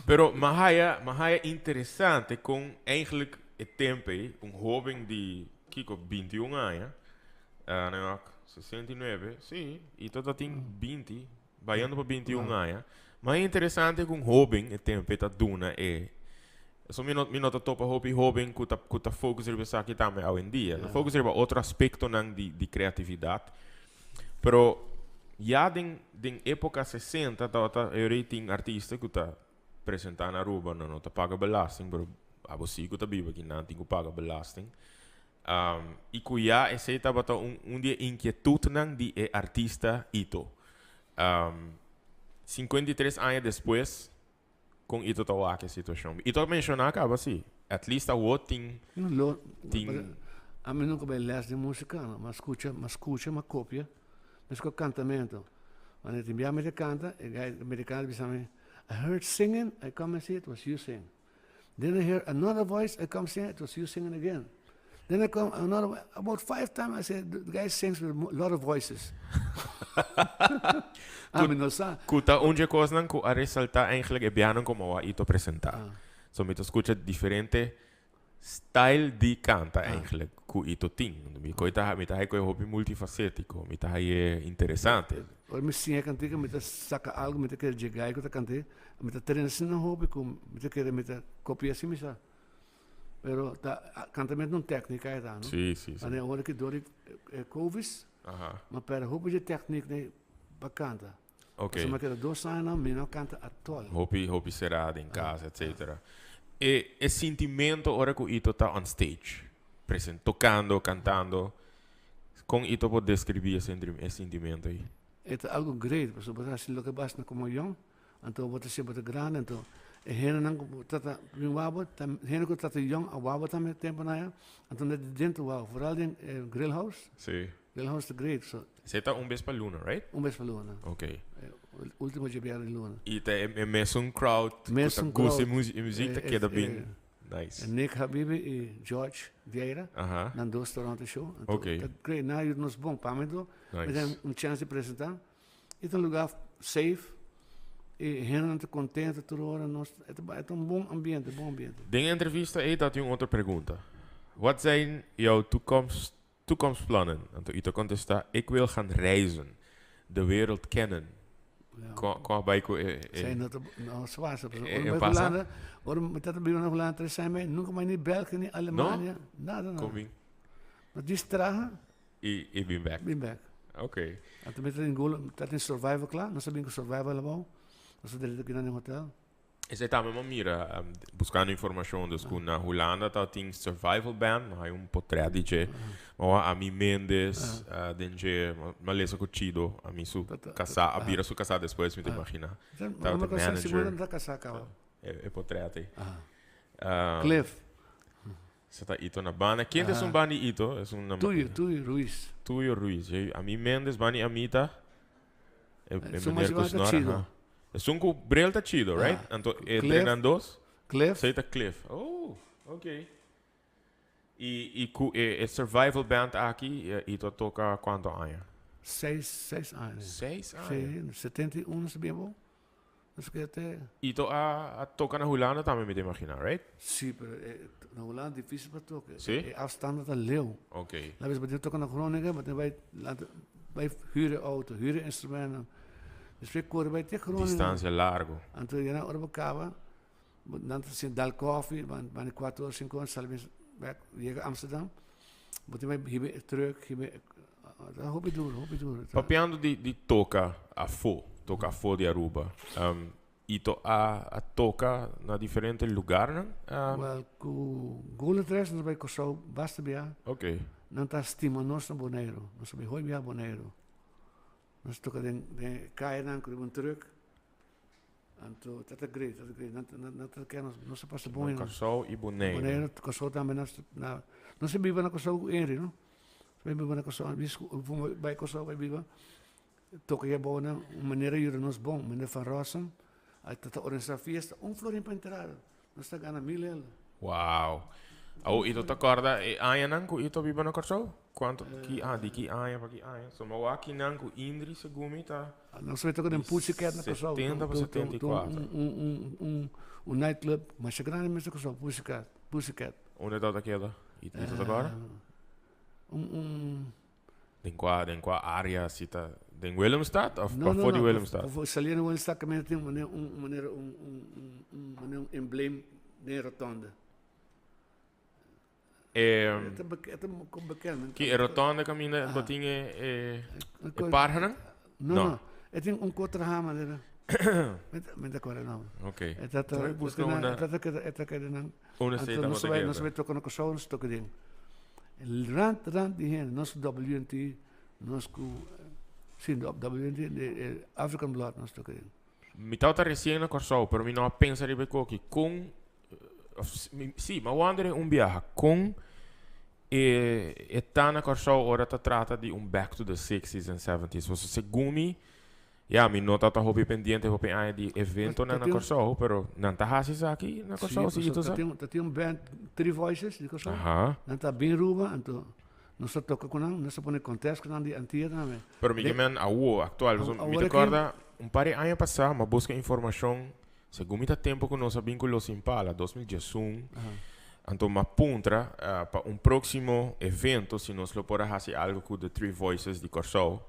Pero m'a haya interesante con eigenlijk e tempo ey, un hoben di kiko 21 aña, no, 69, si, y tot tin 20, bayando pa 21 aña. Ma interesante cu un hoben e tempo ta duna e So mi no ta topa hopi hoben cu ta focus riba esaki tambe awendia. Yeah. Focus riba otro aspectonan di creatividad. Pero ya den epoca 60 tabata eu tin artista cu ta presenta na Aruba no ta paga belasting, pero abo si cu ta biba aki nan tin cu paga belasting. I ku ya esei tabata un un di e inkietutnan di e artista Ito. 53 aña despues, kon Ito ta wak e situashon? Ito a menshoná kaba si, at least awor tin Lo, tin. Ami nunka bai les di músika, no. M'a skucha, m'a skucha, m'a kopia, m'a skucha kantamentu. Wanneer tin bia mi ta kanta, e guy amerikano ta bisa mi, I heard singing, I come and see it was you sing. Then I hear another voice, I come sing, it was you singing again. Then I come another, about five times I say, the guy sings with a lot of voices. Ami no sa. Ku ta un dje kosnan ku a resaltá eigenlijk e bianan komo a Ito presentá. So mi ta skucha diferente style di kanta eigenlijk ku Ito tin. Mi koi ta mi ta haña ku e hopi multifacético, mi ta hañ'é interesante. Ora mi siña kantika mi ta saka algu mi ta kere dje gai ku ta kant'é, mi ta trena asina hopi ku mi ta kere mi ta kopia asina mi sa. Pero ta kantamentu ta un tèknika e ta no. Sí, sí, sí. Ane ora ki dor di e Covid mi a pèrdè hopi dje tèknik nei pa kanta. Ok. Pasobra mi a keda dos aña nan mi no a kanta atòl. Hopi hopi será den kas etcetera. E e sintimento ora ku Ito ta on stage presen tokando kantando kon Ito por deskribí e e sintimento ei? E ta algu great pasobra bo ta hasi loke bo hasi na komo yòn anto bo ta siña bo ta grandi anto e hendenan ku bo ta bin wak bo ta hende ku ta yòn a wak bo tambe e temponan aya anto nan ta dentro wak bo foral den e grill house. Sí. Grill house ta great so. Esei ta un bes pa luna, right? Un bes pa luna. Ok. Ultimo djebièrnè di luna. I ta e mesun crowd ku ta gusta e muzik ta keda bin nice. Nick Habibi i George Vieira, nan dos ta rond e show. Ok. Ta great, nan a yuda nos bon. Pa mi to, mi tin un chance di presenta. E ta un lugar safe i hendenan ta contento tur ora. Nos, e ta un bon ambiente, bon ambiente. Den e entrevista ei ta tin un otro pregunta. Wat zijn jouw toekomst Toekomstplannen? Anto Ito kontestá, Ik wil gaan reizen, de wereld kennen. Kon kon a bai ku e e Zij no ta no zwaar sa e ora e mi pasa? Hulanda ora mi tata biba na Hulanda tres aña mi nunca mai ni België ni No? Alemania nada nada Kon bin? Ma dis traha I i bin bek. Bin bek. Ok. Anto mi ta tin gol mi ta tin survival kla nos a bin ku survival abou nos a drenta kinan den hotel. Esei tambe mi a mira buscando informacion dus cu na Hulanda ta tin survival band mi hay un potret di dje mi a wak Ami Mendes den dje mi a lesa cu Chido ami su casa a bira su casa despues mi ta imagina tabata manager e potret ei. Cliff. Sa ta Ito na banda. Ken ta esun banda di Ito? Esun na Tuyo, Tuyo Ruiz. Tuyo Ruiz. Jei, Ami Mendes, banda di Amita. E, e Esun meneer mas ku ta snor, chido. aha. Esun ku bril ta chido, right? Ah. Anto e Cliff. trenan dos? Cliff. Sei ta Cliff. Oh, ok. I, i ku e, e survival band aki, e, Ito a toka kuanto aña? Seis, seis aña. Seis aña? Sí, 71 si bien bo. Nos ke te. Ito a a toka na Hulanda tambe mi ta imagina, right? Sí, pero e na Hulanda difícil pa toka. Sí? E afstanden ta leu. Ok. La bes bo tin toka na Groningen, bo tin bai laat bai huur e auto, huur e instrumenten. Despues kore bai te Groningen. Distancia largo. Anto yena ora bo kaba, bo nan ta haci dal koffie, ban ban di kuater ora, sinku ora, sali mes bek, yega Amsterdam, bo tin bai hiba e truck, hiba e Ta hopi duro, hopi duro. Papiando di di toka afó, toka afó di Aruba, Ito a a toka na diferente lugarnan? Wel, ku Golden Tres nos a bai Kòrsou basta bia. Ok. Nan ta stima nos na Boneiru. Nos a bai hopi bia Boneiru. Nos toka den den e kayanan ku riba un trùk. Anto ta ta great, ta ta great. Nan nan nan ta kere nos, nos a pasa bon Na Kòrsou i Boneiru. Boneiru, Kòrsou tambe nos na nos a biba na Kòrsou ku Henry no. Nos a biba na Kòrsou, bis ku bai Kòrsou bai biba toka ya bou nan un manera yuda nos bon, meneer Van Rossum a ta ta organisa fiesta, un florin pa entrada, nos ta gana mil hel. Wow. Awo Ito ta kòrda e añanan ku Ito a biba na Kòrsou? Kuantu, ki a, di ki aña pa ki aña? So mi a wak kinan ku Indri segun mi ta Nos a toka den Pussycat na Kòrsou. 70 pa 74. Un nightclub masha grandi mes na Kòrsou, Pussycat, Pussycat. Unda e tabata keda? Ito ta kòrda? Un, un. Den kua, den kua área si ta? Den Willemstad òf pafó di Willemstad? No, no, no. Saliendo di Willemstad kaminda tin un un manera un un un manera un emblem den e rotonde. E ta e ta kon bekend. Ki e rotonde kaminda bo tin e e e parhanan? No, no. E tin un kos traha manera. Mi ta kòrda e nòmber. Ok. E ta ta Busca unda. E ta keda e ta keda nan. Unda esei Anto tabata nos a bai keda? nos a bai toka na Kòrsou nos toka den. Rand rand di hende, nos WNT, nos ku, si, WNT, African Blood nos toka den. Mi tabata resien na Kòrsou, pero mi no a pensa riba e koki. Kon, si, mi a wonder un biaha, kon e e ta na Kòrsou ora ta trata di un back to the sixties and seventies? Pasobra segun mi, ya, mi no tabata hopi pendiente hopi aña di eventonan na Kòrsou, pero nan ta hasi esaki na Kòrsou, si ito sa? Ta tin un band, Three Voices di Kòrsou. Nan ta bin Aruba, anto nos ta toka ku nan, nos ta pone contest ku nan di Antia tambe. Pero mi ke men awo, aktual, pasobra mi ta kòrda un par di aña pasá mi a buska informashon, segun mi ta tempu ku nos a bin ku Los Impala, 2011, anto mi a puntra pa un próksimo evento si nos lo por a hasi algu ku The Three Voices di Kòrsou.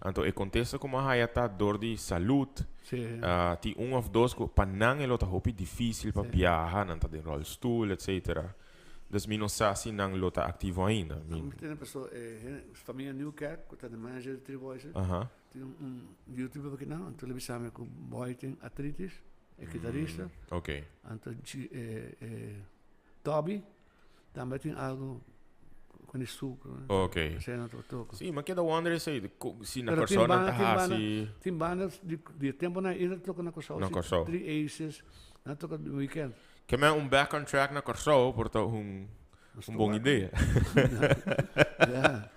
Anto e kontesta ku mi a haya ta dor di salud, tin un òf dos ku pa nan e lo ta hopi difísil pa biaha, nan ta den ròlstul, etsetera. Dus mi no sa si nan lo ta aktivo ainda. Mi tene paso e famia Newkerk ku ta de manager di Three Voices. Tin un youtuber aki nan, anto lo bisa mi ku boy tin artritis, e kitarista. Anto Toby tambe tin algo ku di sukro. Esei nan ta toka. Si, mi a keda wonder esei, si na Kòrsou nan ta hasi. Tin banda di e temponan ei ta toka na Kòrsou. Na Kòrsou. Three Aces, nan ta toka weekend. Ke men un back on track na Kòrsou por ta un un bon idea. Ja.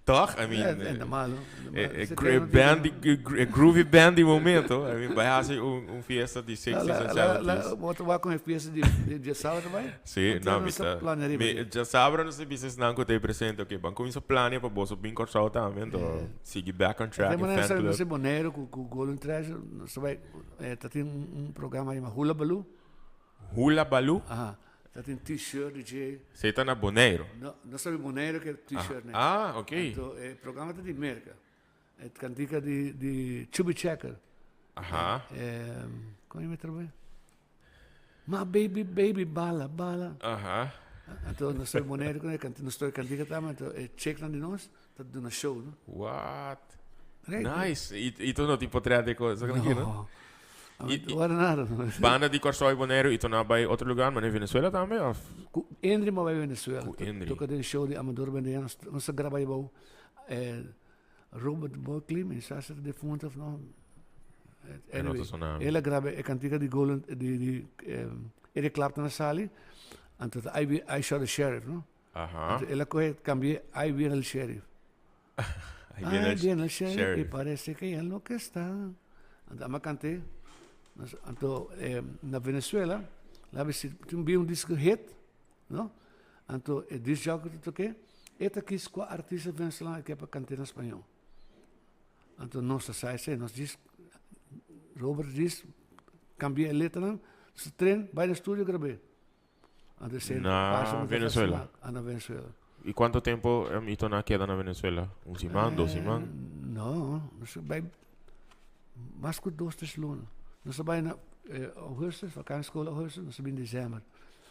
Toch? I mean, Ja, en normal, no? E, e, band di, e groovy band di momento. I mean, bai hasi un, un fiesta di 60s and 70s. Bo ta wak con e fiesta di, di djasabra bai? Sí, no, mi ta. Mi, djasabra nos ta bisa esnan ku ta presente, ok, ban kuminsa plania pa boso bin Kòrsou tambe, anto sigui back on track e fan club. No sé Boneiru ku, ku Golden Treasure, nos ta bai, ta tin un programa yama Hula Baloo. Hula Baloo? Aha. Ta tin t-shirt di dje. Esei ta na Boneiru? No, no sa di Boneiru ke t-shirt ne. Ah, ok. Anto e programa ta di Merka. E kantika di di Chubby Checker. Aha. Kon yama e trobe? My baby baby bala bala. Aha. Anto nos ta di Boneiru ku nos ta kantika tambe anto e cheknan di nos ta duna show no. What? Nice. I i tu no tin potret di kos aki no? No. I no wara nada no. Banda di Kòrsou i Boneiru i tu no a bai otro lugar manera Venezuela tambe òf? Ku Endry mi a bai Venezuela. Ku Endry. Toka den show di Amador Bendeña nos a graba abou Robert Buckley mi sa si ta defunto òf no. Anyway, el a graba e kantika di Golden di di Eric Clapton a sali anto ta I Shot the Sheriff no. Aha. El a coge cambié, ahí viene el sheriff. Ahí viene el, viene el sheriff, sheriff. Y parece que ya lo que está. Anto, ama canté. Anto, eh, na Venezuela, la vez tin vi un disco hit, no? Anto, e disc jockey te toqué, eta quis qua artista venezolano que pa canté na español. Anto, nos sa ese, nos dis, Robert dis, cambié letra, se tren, vai na estudio grabé. Na Venezuela? Na Venezuela. Y cuanto tempo um, Ito na keda na Venezuela? Un siman, dos siman? No, nos bai mas ku dos, tres luna. Nos bai na eh, augustus, vakantie augustus, nos bin december.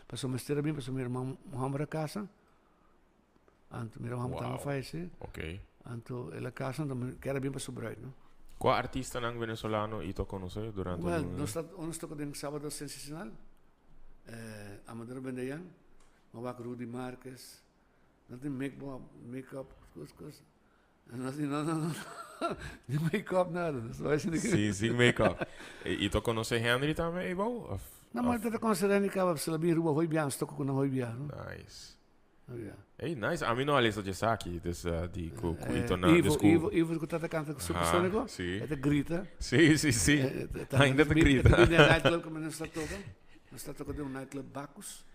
Paso mester a bin, paso mi herman homber a casa. Anto mi herman wow. fallece. Ok. Anto el a casa, anto mi kera bin pa su bruid, no? Kua artistanan venezolano Ito a conoce durante Well, nos ta, nos toca den Sábado Sensacional. Eh, Amador Bendeyan, mi wak Rudy Marquez, nan tin make up, make up, kos, kos. No, no, no, no, ni make up nada. Sí, sin make up. I to conoce Henry tambe, Ebo? Of, no, maar dat conoce Henry kaba, se la bin Ruba hoy bian, stoko ku na hoy bian. No? Nice. Yeah. Hey, nice. A mi no a lesa dje dus di ku ku ito na Ivo, Ivo, Ivo ku tata kanta Supersonico. Sí. E ta grita. Sí, sí, sí. Ainda ta grita. E ta bini nightclub ku nos ta toka. Nos ta toka den un nightclub Bacchus.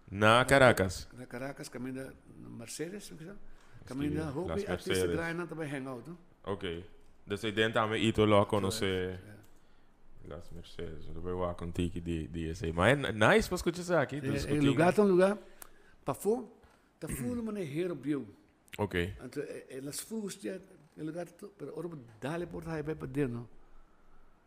Na Caracas. Na Caracas kaminda Mercedes, mi kisa. Kaminda hopi artista grandi ta bai hang out, no? Ok. Dus ei den tambe ito lo a konosé Las Mercedes. Mi ta bai wak un tiki di di esei. Ma e nice pa skucha esaki. E lugar ta un lugar Pafó ta ful manera hero bieu. Ok. Anto e las fustia e lugar ta tur, pero ora bo dal e porta haña bai paden no.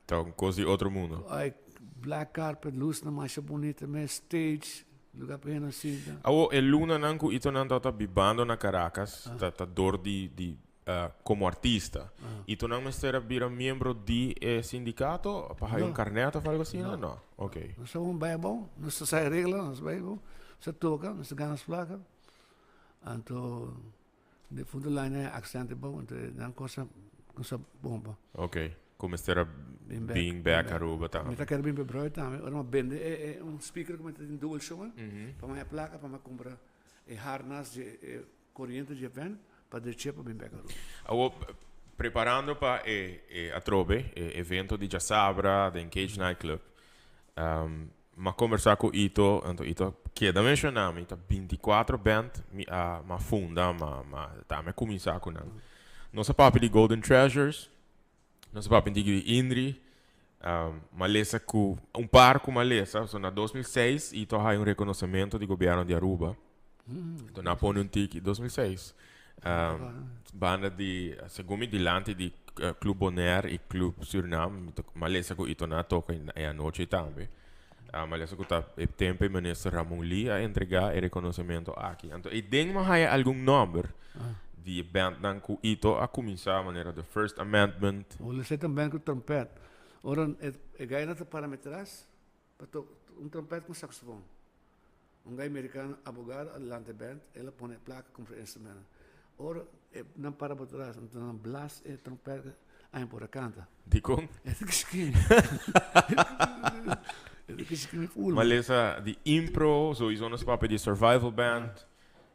Ta un kos di otro mundo. Ai black carpet, lusnan masha bunita mes, stage, lugar pa hende sinta. Awo e lunanan ku itonan tabata bibando na Caracas ta ta dor di di komo artista. Itonan mester a bira miembro di e sindikato pa haña un karnet of algo asina? No. Ok. Nos ta bai abou, nos ta sa e regla, nos bai abou, nos ta toka, nos ta gana nos plaka. Anto defunto Line a accidente bou, anto nan cosa cosa bomba. Ok, cu mester a Bin bek, bin bek Aruba tambe. Mi ta kere bin Bebroy tambe, ora mi a bende e e un speaker cu mi ta tin dual show, pa mi haya placa pa mi cumpra e harnas di e coriente di e van pa dreche pa bin bek Aruba. Awor, preparando pa e e atrobe, e evento di djasabra den Cage Nightclub, M'a kombersá ku Ito, anto Ito a keda menshoná mi, ta bintikuatro band mi a m'a funda, m'a m'a ta mi a kuminsá ku nan. Nos a papia di Golden Treasures, nos a papia un tiki di Indri, m'a lesa ku un par ku m'a lesa, so na 2006 Ito a haya un rekonosementu di gobièrnu di Aruba, anto nan a pone un tiki, 2006, banda di, segun mi dilanti di Club Bonaire y Club Suriname, mi ta m'a lesa cu Ito nan a toca e anochi tambe. M'a lesa cu ta e tempo e minister Ramon Lee a entrega e reconocimento aki. Anto ey den m'a haya algun nomber di e bandnan cu Ito a cuminsa manera The First Amendment. Bo lesa e band cu trompet. Ora e gainan ta para mi tras pa toca un trompet cu un saxofon. Un gai mericano abogado a lanta e band, el a pone e placa cumpra e instrumentonan. Ora e nan para bo tras, anto nan blas e trompet, ain por a canta. Dicon? E ta kishikimi. E ta kishikimi full. Ma lesa di Impro, sowieso nos papia di Survival Band,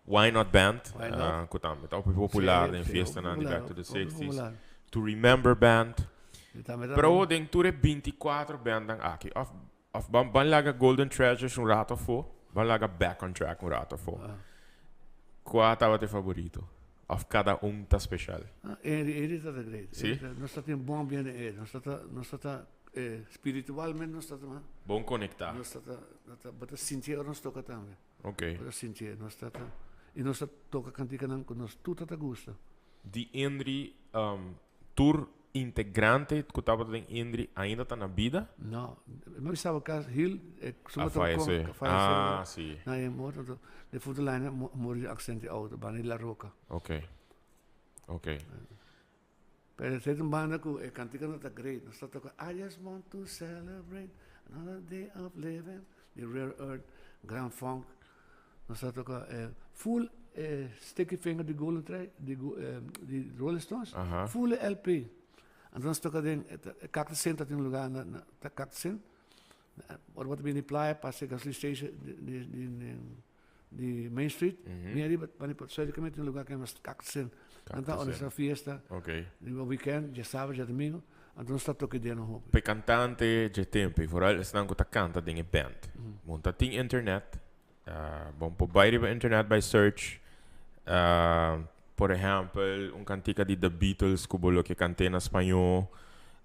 Why Not Band, Why Not? cu tambe ta hopi popular Sí, den sí, fiestanan hopi di popular, Back to the hopi Sixties. popular. To Remember Band. E tambe ta Pero den tur e 24 bandnan aki, of Of ban ban laga Golden Treasures un rato afó, ban laga Back on Track un rato afó. Kua tabata e favorito? Of kada un ta special? Ah, Eri, Eri ta ta great. Sí? Eri ta, nos ta tin bon ambiente Eri. Nos ta ta, nos ta ta eh, spiritualmente nos ta ta ma. Bon konektá. Nos ta ta, nos ta, bo ta sinti ora nos toka tambe. Ok. Bo ta sinti, nos ta ta, i nos ta toka kantikanan ku nos tur ta ta gusta. Di Indri, um, Tur integrante ku tabata den Indri ainda ta na bida? No, mi a bisa bo kas Gil e A fayesé. Ah, si. Na e morto anto defunto Laina a muri di aksidente di outo banda di La Roca. Ok, ok. Pero esei ta un banda ku e kantika no ta great. Nos ta toka I just want to celebrate another day of living di Rare Earth, Grand Funk. Nos ta toca eh, full eh, Sticky Finger di Golden Tre, di, eh, di Rolling Stones, Aha. full LP. Anto nos toca den eh, ta- Cactus Center tin un lugar na, na ta Cactus Center. Ora bo ta bini playa, pasa e gasoline station di, di, di, di, di Main Street, Bini ariba, bani pa zuidelijk tin un lugar que llama Cactus Center. Cactus Nan ta organisa Center. fiesta, Ok. di weekend, djasábado, djadomingo, anto nos ta toca den hopi. P'e kantante dje tempu, i foral esnan ku ta kanta den e band. Bon ta tin internet, bon por bai riba internet bai search, por ehèmpel un kantika di The Beatles ku bo lo ke kant'é na spañó,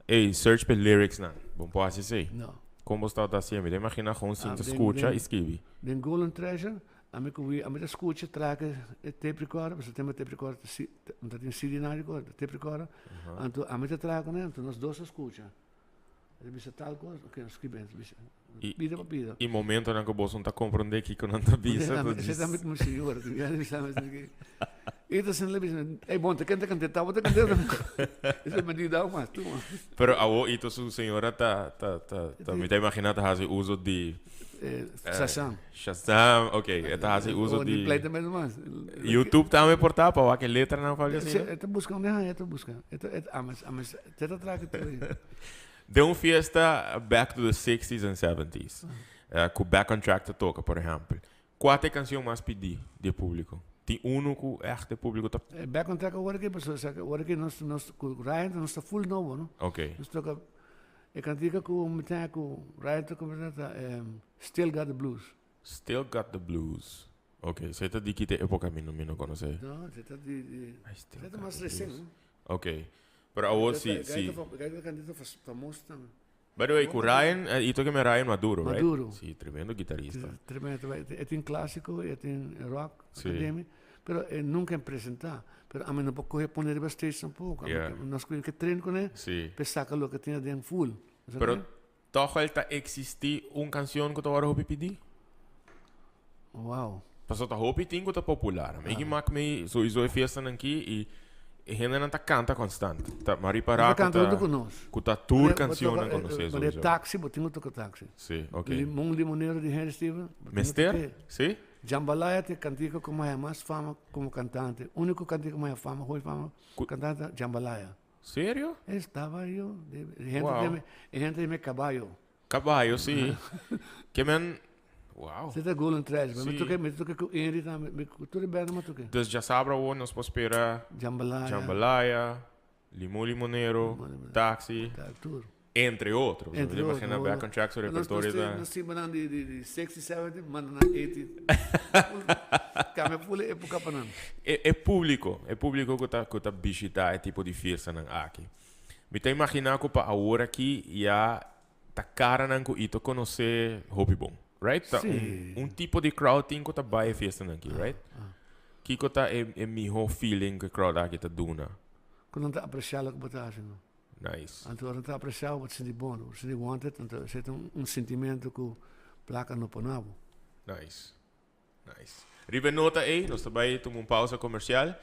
ey search p'e lyricsnan, bon por hasi esei? No. Kon bo sta ta hasié? Mi ta imaginá kon sinta skucha i skibi. Den Golden Treasure, ami ku wi, ami ta skucha traka e tape recorder, pasobra tempu tape recorder ta si, ta tin CD na recorder, tape recorder, anto ami ta traha kuné, anto nos dos ta skucha. E ta bisa tal kos, oke, nos skibi, nos bisa, pida pa pida. I momentonan ku boso no ta komprondé kiko nan ta bisa, ta djis. Esei tambe ku mi señora, tin biaha bisa mi esaki. I ta sinti bisa, ey bon, ta ken ta kant'é, ta bo ta kant'é. Esei mi di dau mas, tuma. Pero awo Ito su señora ta, ta, ta, ta, mi ta imaginá ta hasi uso di. Shazam. Shazam, ok, e ta hasi uso di. Ni play tambe mas. YouTube tambe por ta pa wak e letranan of algo asina? E ta buska, mi haña e ta buska. E ta, e ta, ames, ames, te ta traha tur. Den un fiesta back to the sixties and seventies, ku Back on Track ta toka, por ehèmpel, kua ta e kansion mas pidí di e públiko? Tin unu ku ègt e públiko ta. Back on Track awor aki, pasobra sa awor aki nos, nos ku Ryan nos ta full nobo, no? Ok. Nos toka e kantika ku mi ten ku Ryan toka ta Still Got the Blues. Still Got the Blues. Ok, esei ta di kite epoca mi no mi no conoce. No, esei ta di di I still esei ta got mas the recien, blues. no? Ok. Pero awor si si. Gaita cantito famoso tambe. By the way, cu Ryan, y toke me Ryan Maduro, right? Maduro. Si, tremendo guitarista. Tremendo. E tin clasico, e tin rock, Si. academia. Pero e nunca a presenta. Pero ami no por coge pone riba stage tampoco. Yeah. Nos cu ke train con e, Si. pe saca loke tin aden full. Pero Toch el ta existi un cancion cu ta worde hopi pidi? Wow. Paso ta hopi tin cu ta popular. Mi ki mak mi sowieso e fiestanan ki y e hendenan ta canta constant. Ta ma ripara Nan ta cu canta ta hunto cu nos. cu ta tur cancionnan conoce Mane sowieso. taxi, bo tin cu toca taxi. Si, ok. Limon limonero di Henry Steven, bo tin cu Mester? toca. Si? Jambalaya ta e kantika ku maya mas fama komo kantante. Úniko kantika ku maya fama, hopi fama, kantante Jambalaya. Serio? Estaba yo, e hende ta yama, e hende ta yama kabayo. Kabayo, si. Ke men, wow. Si ta Golden Treasure. Mi toke, mi toke ku Henry tambe, mi ku tur e banda mi toke. Dus djasabra awor nos por spera Jambalaya. Jambalaya, Limon Limonero, Taxi. Tur. Entre otro. Entre otro. Imagina Back on Track su repertorio ta. Nos tin nan di 60, 70, manda nan 80. Cambia full e epoca pa nan. E publico, e publico cu ta, cu ta bishita e tipo di fiestanan aki. Mi ta imagina cu pa awor aki ya ta caranan cu Ito conoce hopi bon, right? Ta un, un tipo di crowd tin cu ta bay e fiestanan aki, right? Kico ta e, e miho feeling cu e crowd aki ta duna? Cu nan ta aprecia loke bo ta haci, no? Nice. Anto ora nan ta aprecia bo, bo ta sinti bon, bo ta sinti wanted, anto esey ta un sentimento cu placa no por na bo. Nice. Nice. Riba e nota ey, nos ta bay tuma un pausa comercial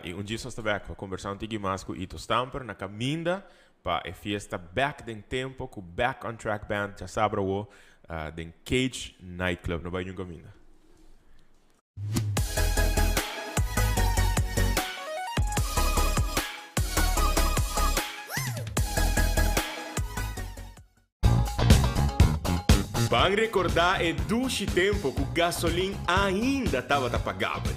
y un djis nos ta bek pa conversa un tiki mas cu Ito Stamper na caminda pa e fiesta Back den Tempo cu Back on Track Band djasabra awo den Cage Nightclub. No bay niun caminda. Ban rekordá e dushi tempo ku gasolin ainda tabata pagabel.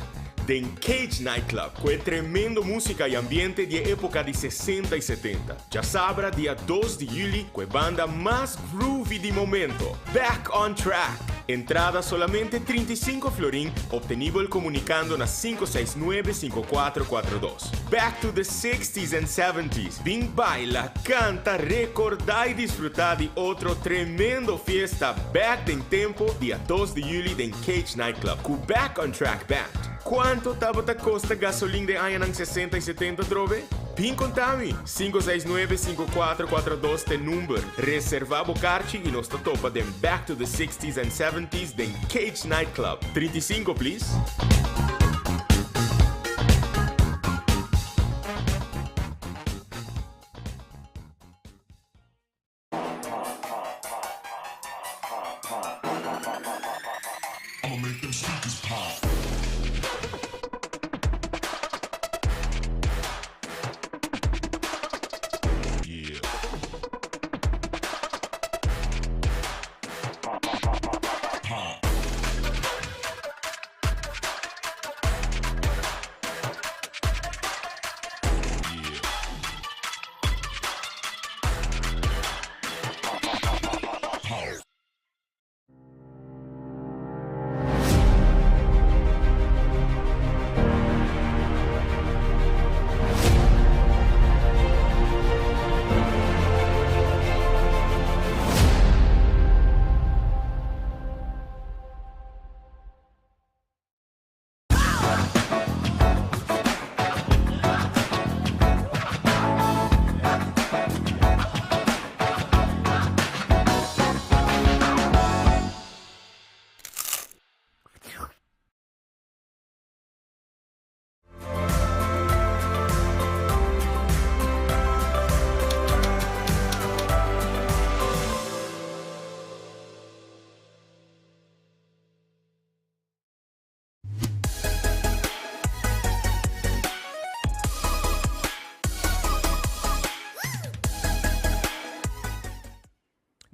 Den Cage Nightclub ku e tremendo músika i ambiente di e époka di sesenta i setenta. Djasabra dia dos di yüli ku e banda mas groovy di momento, Back on Track! Entrada solamente 35 florin, obtenibel komunikando na 569 5442. Back to the sixties and seventies, bin baila, canta, recorda y disfruta di otro tremendo fiesta Back den Tempo dia dos di juli den Cage Nightclub cu Back on Track Band. Cuanto tabata costa gasolin den añanan sesenta y setenta trobe? Bin conta mi! 569-5442 t'e number. Reserva bo carchi y nos ta topa den Back to the Sixties and Seventies den Cage Nightclub. 35 please.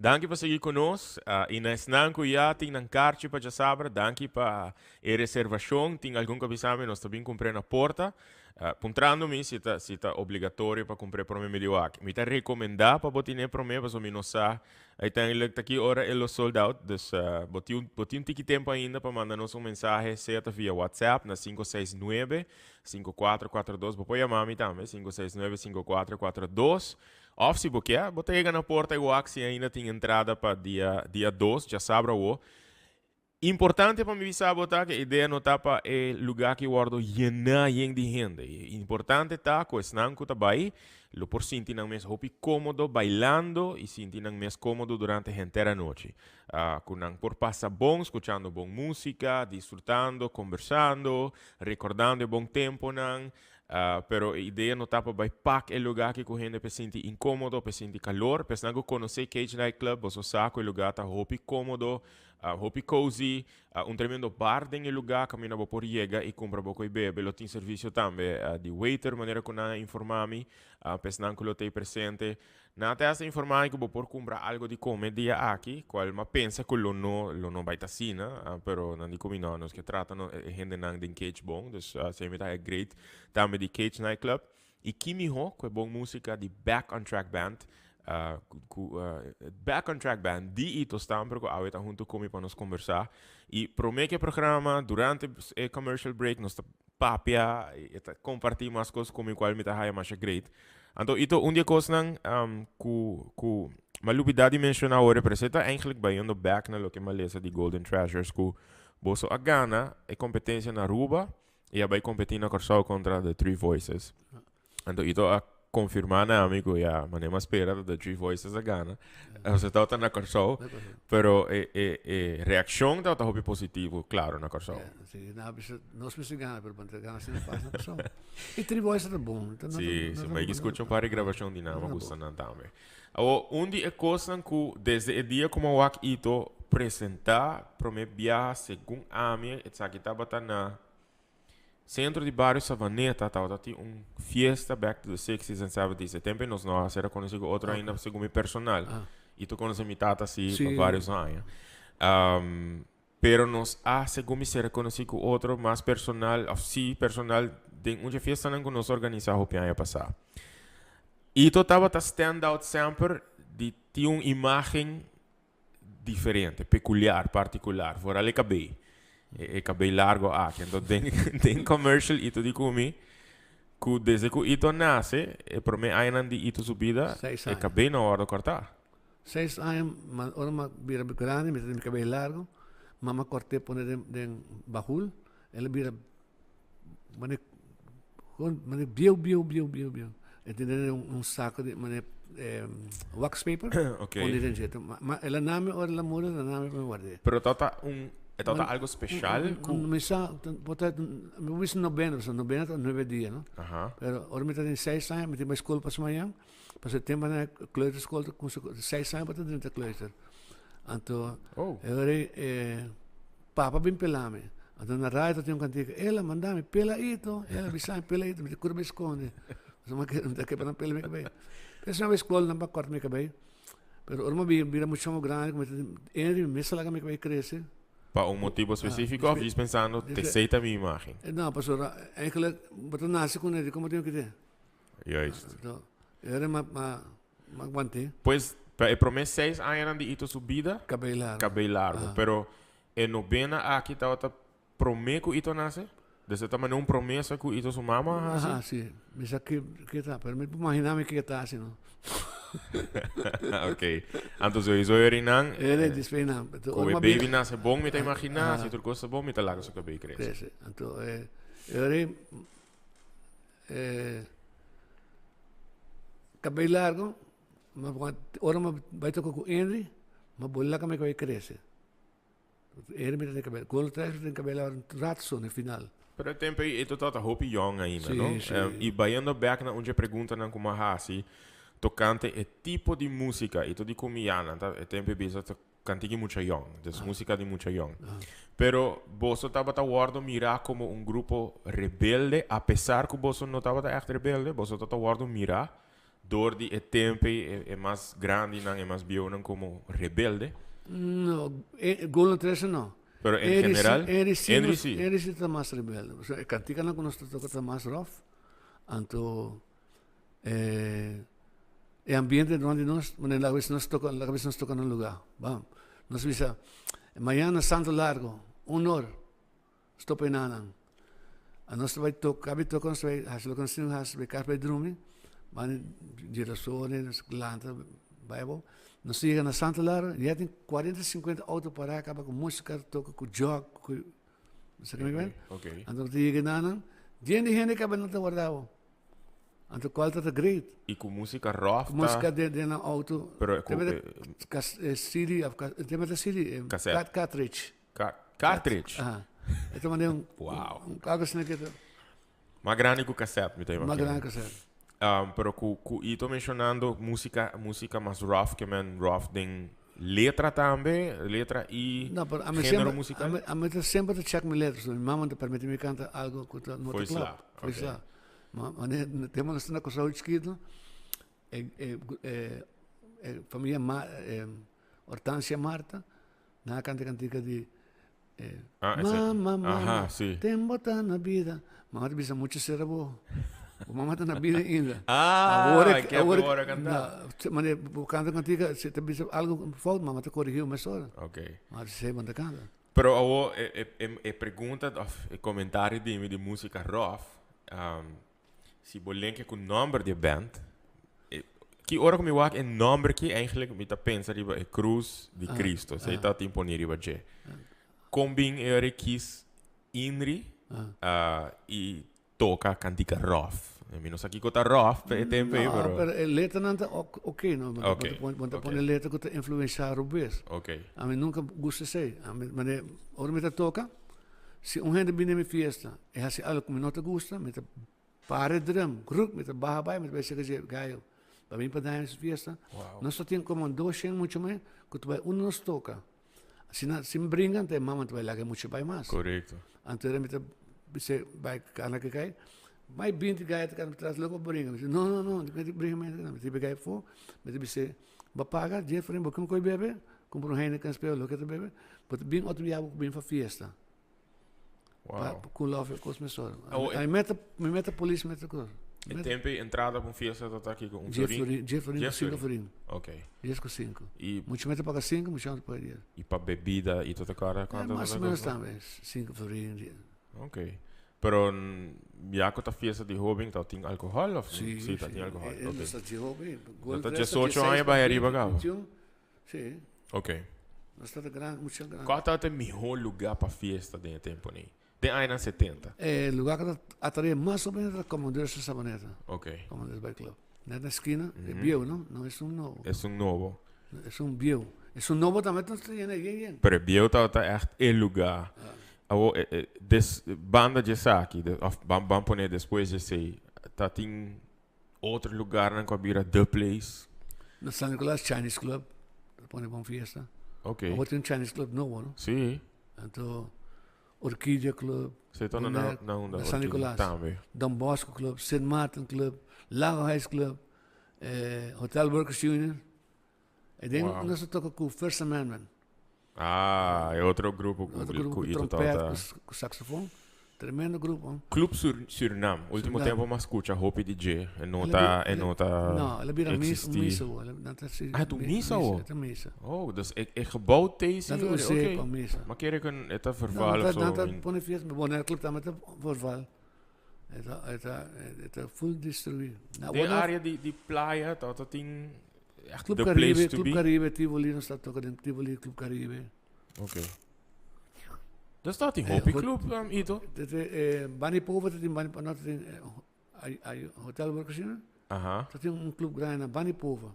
Danki pa sigui ku nos. I na esnan ku ya tin nan karchi pa djasabra, danki pa e reservashon. Tin algun ku a bisa mi nos ta bin kumpr'é na porta. Puntrando mi si ta si ta obligatorio pa kumpr'é promé mi di wak. Mi ta rekomendá pa bo tin'é promé pasobra mi no sa uiteindelijk ta ki ora e lo sold out. Dus bo tin un bo tin un tiki tempu ainda pa manda nos un mensahe sea ta via WhatsApp na 569 5442. Bo por yama mi tambe 569 5442. Of si bo ke, bo ta yega na porta i wak si ainda tin entrada pa dia dia dos, djasabra awo. Importante pa mi bisa bo ta ku e idea no ta pa e lugá aki wòrdu yená yen di hende. Importante ta ku esnan ku ta bai lo por sinti nan mes hopi kómodo bailando i sinti nan mes kómodo durante henter anochi. Ku nan por pasa bon skuchando bon músika, disfrutando, kombersando, rekordando e bon temponan. Pero e idea no ta pa bai pak e lugá aki ku hende p'e sinti inkómodo, p'e sinti kalor. P'esnan ku konosé Cage Night Club, boso sa ku e lugá ta hopi kómodo. Hopi cozy, un tremendo bar den e lugar caminda bo por yega y cumpra bo coy bebe. Lo tin servicio tambe di waiter, manera cu nan a informa mi, pa esnan cu lo ta presente. Nan ta hasta informa mi cu bo por cumpra algo di come dia aki, cual mi a pensa cu lo no bay ta asina, pero nan di cu mi no, nos ke trata no, e hendenan den Cage bon, dus esey mi ta haya great tambe di Cage Nightclub. Y ki miho cu e bon musica di Back on Track Band, cu Back on Track Band di Ito Stamper cu awe ta hunto cu mi pa nos conversa. Y prome cu e programa, durante e commercial break, nos ta papia y ta comparti mas cos cu mi cual mi ta haya masha great. Anto Ito, un di e cosnan cu mi a lubida di menciona awor, pero esey ta eigenlijk bayendo back na loke mi a lesa di Golden Treasures, cu boso a gana e competencia na Aruba y a bay competi na Corsou contra The Three Voices. Anto Ito a confirma na mi cu ya, mane mi a spera dat The Three Voices a gana. Osea tabata na Corsou, pero e reaccion tabata hopi positivo, claro, na Corsou. Ja, si, na bisa, nos mester gana, pero ban ta gana asina fácil na Corsou. E Three Voices ta bon. Ta, Si, mi a scucha un par di grabacion di nan, mi a gusta nan tambe. Awor, un di e cosnan cu desde e dia cu mi a wak Ito presenta prome biaha segun ami, esaki tabata na Centro di Bario Savaneta, tabata tin un fiesta back to the sixties and seventies. E tempo ei nos no a ser conoci cu otro ainda segun mi personal. Ito conoce mi tata si pa varios aña. Pero nos a segun mi ser conoci cu otro mas personal, of si personal, den un dje fiestanan cu nos organisa hopi aña pasa. Ito tabata stand out semper di tin un imagen diferente, peculiar, particular, vooral e cabey. E cabey largo aki. Anto den commercial Ito di cu mi, cu desde cu Ito a nace, e prome añanan di Ito su bida, 6 e aña. Cabey no a wordo corta. 6 aña, ma ora mi a bira grandi, mi ta tin mi cabey largo, mama corte pone den bahul, el a bira mane gewoon mane bieu, bieu, bieu, bieu, bieu. E tin den un saco di mane wax paper, pone den dje. Ma el a nami ora el a muri, el a nami pa mi guard'é. Pero tabata un, e tabata algo special cu? Mi sa, por ta, mi por bisa nobena, pasobra nobena ta 9 dia, no? Pero ora mi ta den 6 aña, mi tin bai school pas mañan, pasobra e tempo nan kleuterschool ta cuminsa 6 aña pa ta drenta kleuter. Anto, e ora ei papa bin pela mi. Anto na radio ta tin un cantica, el a manda mi pela Ito, el a bisa mi pela Ito, mi ta cura bai sconde. Pasobra mi ta kere pa nan pela mi cabey. Pero mi a bai school nan pa corta mi cabey. Pero ora mi a bira mucho mas grandi, mi ta Henry mi mester laga mi cabey crece. Pa un motibo specifico of djis pensando t'esey ta mi imagen? No, pasobra eigenlijk bo ta nace cu ne, di como tin kite? Juist. Anto, e ora mi a aguante. Pues, pa e prome 6 añanan di Ito su bida, Cabey largo. Cabey largo. Pero e nobena aki tabata prome cu Ito nace? Dus e tabata un promesa cu Ito su mama a haci? Ah, si. Mi sa ki ta, pero mi por imagina mi ki ta haci, no? Ok. Anto sowieso erinan, Ere display nan. Cu e baby nace bon, mi ta imagina, si tur cos ta bon, mi ta laga su cabey crece. Crece. Anto, e ora cabey largo, ma ora mi bai toca cu Henry, mi bo laga mi cabey crece. Henry mi ta tin cabey, Golden Treasure tin cabey largo un rato so na final. Pero e tempo ei e tabata hopi young ainda, no? Si. Y bayendo back na un dje preguntanan cu mi a haci tocante e tipo di musica, y to di cu mi ya nan ta e tempo ei bisa ta cantiki mucha young, dus musica di mucha young. Pero boso tabata wordo mira como un grupo rebelde, a pesar cu boso no tabata echt rebelde, boso tabata wordo mira door di e tempo ei e mas grandinan, e mas bieunan como rebelde. No, Golden Treasure no. Pero en general, Henry sí, Henry sí. Henry sí ta mas rebelde. So, e canticanan cu nos ta toca ta mas rough. Anto, e ambiente rond di nos, manera laga bisa nos toca, laga bisa nos toca na un lugar. Bam. Nos bisa, mañana Santo Largo, 1 or, stop enanan. A nos ta bai toca, cabe toca, nos ta bai haci loke nos tin cu haci, bai cas bai drumi, ban girasole, nos lanta, bai abou. Nos yega na Santo Largo, ya tin 40, 50 auto para caba cu musica toca, cu jog, cu, sa kico mi kier? Anto nos ta yega enanan, yen di hende caba nan ta warda bo. Anto cual ta great. Y cu musica rough ta? Musica den nan auto. Pero cu CD, of tema ta CD, Cassette. Cartridge. Cartridge? Aha. E ta manda un Wow. un algo asina que ta. Mas grandi cu cassette, mi ta Mas imagina. Grandi cu cassette. Pero cu Ito mencionando musica, musica mas rough, ke men rough den Letra tambe, letra y No, pero ami género semper, musical? ami, ami ta semper ta check mi letra. So, mi mama ta permiti mi canta algo cu ta no ta Foi klap. sla, Foi ok. sla. Ma, wanneer, na tempo nos ta na Curaçao chiquito, e, e, e, e familia Ma, e, Hortansia Marta, nan a canta cantica di, e, Ah, ese- Mama, mama, Aha, si. tempo ta na bida. Mama ta bisa mucho sera bo. Bo mama ta na bida ainda. Ah, Awor ke awor awor canta. No, se- mane, bo canta cantica, si ta bisa algo fout, mama ta corrigi mesora. Ok. Ma si bo ta canta. Pero awo e, e, e, e pregunta of e comentario di mi di musica rough, si bo link ku nomber di band, e, ki ora ku mi wak e nomber ki eigenlijk mi ta pensa riba e cruz di Cristo, sei ta tin poni riba dje. Kon bin e ora kies Inri i toca cantica rough? Mi no sa kiko ta rough pe e tempo ei, No, pero pero e letranan ta ok, no? Bo ta pone, bo ta pone letra ku ta influensha robes. Ami nunka gusta esei. Ami, mane, ora mi ta toka, si un hende bini na mi fiesta e hasi algo ku mi no ta gusta, mi ta para e drum, gruk, mi ta baha bai, mi ta bai seka dje, Gayo, pa bin pa daña nos fiesta. Nos ta tin komo dos shen mucha muhé ku ta bai unda nos toka. Asina, si mi bringa, anto e mama ta bai laga e mucha bai mas. Anto mi ta bisa bai kana ke kai, mai binti gai ta kana tras loko bringa. Mi bisa, no, no, no, mi ta bringa mi ta bai gai afó, mi ta bisa, bo paga dies florin, bo kuma koi bebe, kumpra un Heineken speo, loke ta bebe, bo ta bin otro bia bo bin pa fiesta. Wow. Pa cool off e kos mesora. Oh, Mi meta, mi meta polis meta kos. E tempo e entrada pa un fiesta ta ta kiko? Un Dies florin? florin, dies florin ku Dies sinku florin. florin. Ok. Dies ku sinku. I Mucha meta paga sinku, mucha meta paga dies. I pa bebida i tot e kara Eh, kuanto mas ta o menos kosta? tambe, sinku florin, dies. Ok. Pero ya ku ta fiesta di hoben ta tin alkohòl of? Si, Si, ta tin alkohòl. Eh, Ok. nos ta di hoben. Ta diesocho aña bai ariba kaba. 21. Si. Ok. Nos ta gran, mucha gran. Kua tabata e mihó lugá pa fiesta den e tempu ni? Den añanan setenta. E lugá ku ta atraé mas o menos ta Commodores di Sabaneta. Ok. Commodores Bike Club. Net na skina, e bieu no, no esun nobo. Esun nobo. Esun bieu. Esun nobo tambe ta yena yen yen. Pero e bieu tabata ègt e lugá. Awor, des, banda di esaki, òf ban ban pone despues di esei, ta tin Otro lugarnan cu a bira the place. Na San Nicolas Chinese Club ta pone bon fiesta. Ok. Awor tin un Chinese Club nobo, no? Si. Anto Orquídea Club. Si, ta na na unda? Na San Nicolas. Tambe. Don Bosco Club, Sint Maarten Club, Lago Heights Club, Hotel Workers Union. E den Wow. nos a toca cu First Amendment. Ah, e otro grupo cu Otro grupo cu cu Ito trompet, tabata. cu saxofon. Tremendo grupo, hoor. Club Sur Surinam, ultimo Surinam. tempo m'a scucha hopi di dje, e no El a ta, bi- e no ta No, el a bira mis, un existi. misa hoor. El a- nan ta si- Ah, e ta un misa hoor. E ta misa. Oh, dus e, e gebouw te si Nan ta hoor, us'é oké. pa misa. Ma kere cu e ta No, verval nan of ta, nan zo. ta pone fiesta, maar Bonaire Club tambe ta verval. E ta, e ta, e ta full destruí. Na Den Bonaire area di, di playa tabata tin echt Club the Caribe, place to Club be. Caribe, Tivoli, nos ta toca den Tivoli, Club Caribe. Ok. Dus dat tin Eh, hopi hot- club, Ito? Dat, eh, Bani Pova, dat tin Bani, no, dat tin, eh, ay, ay, Hotel Workers Union. Aha. Dat tin un club grandi na Bani Pova.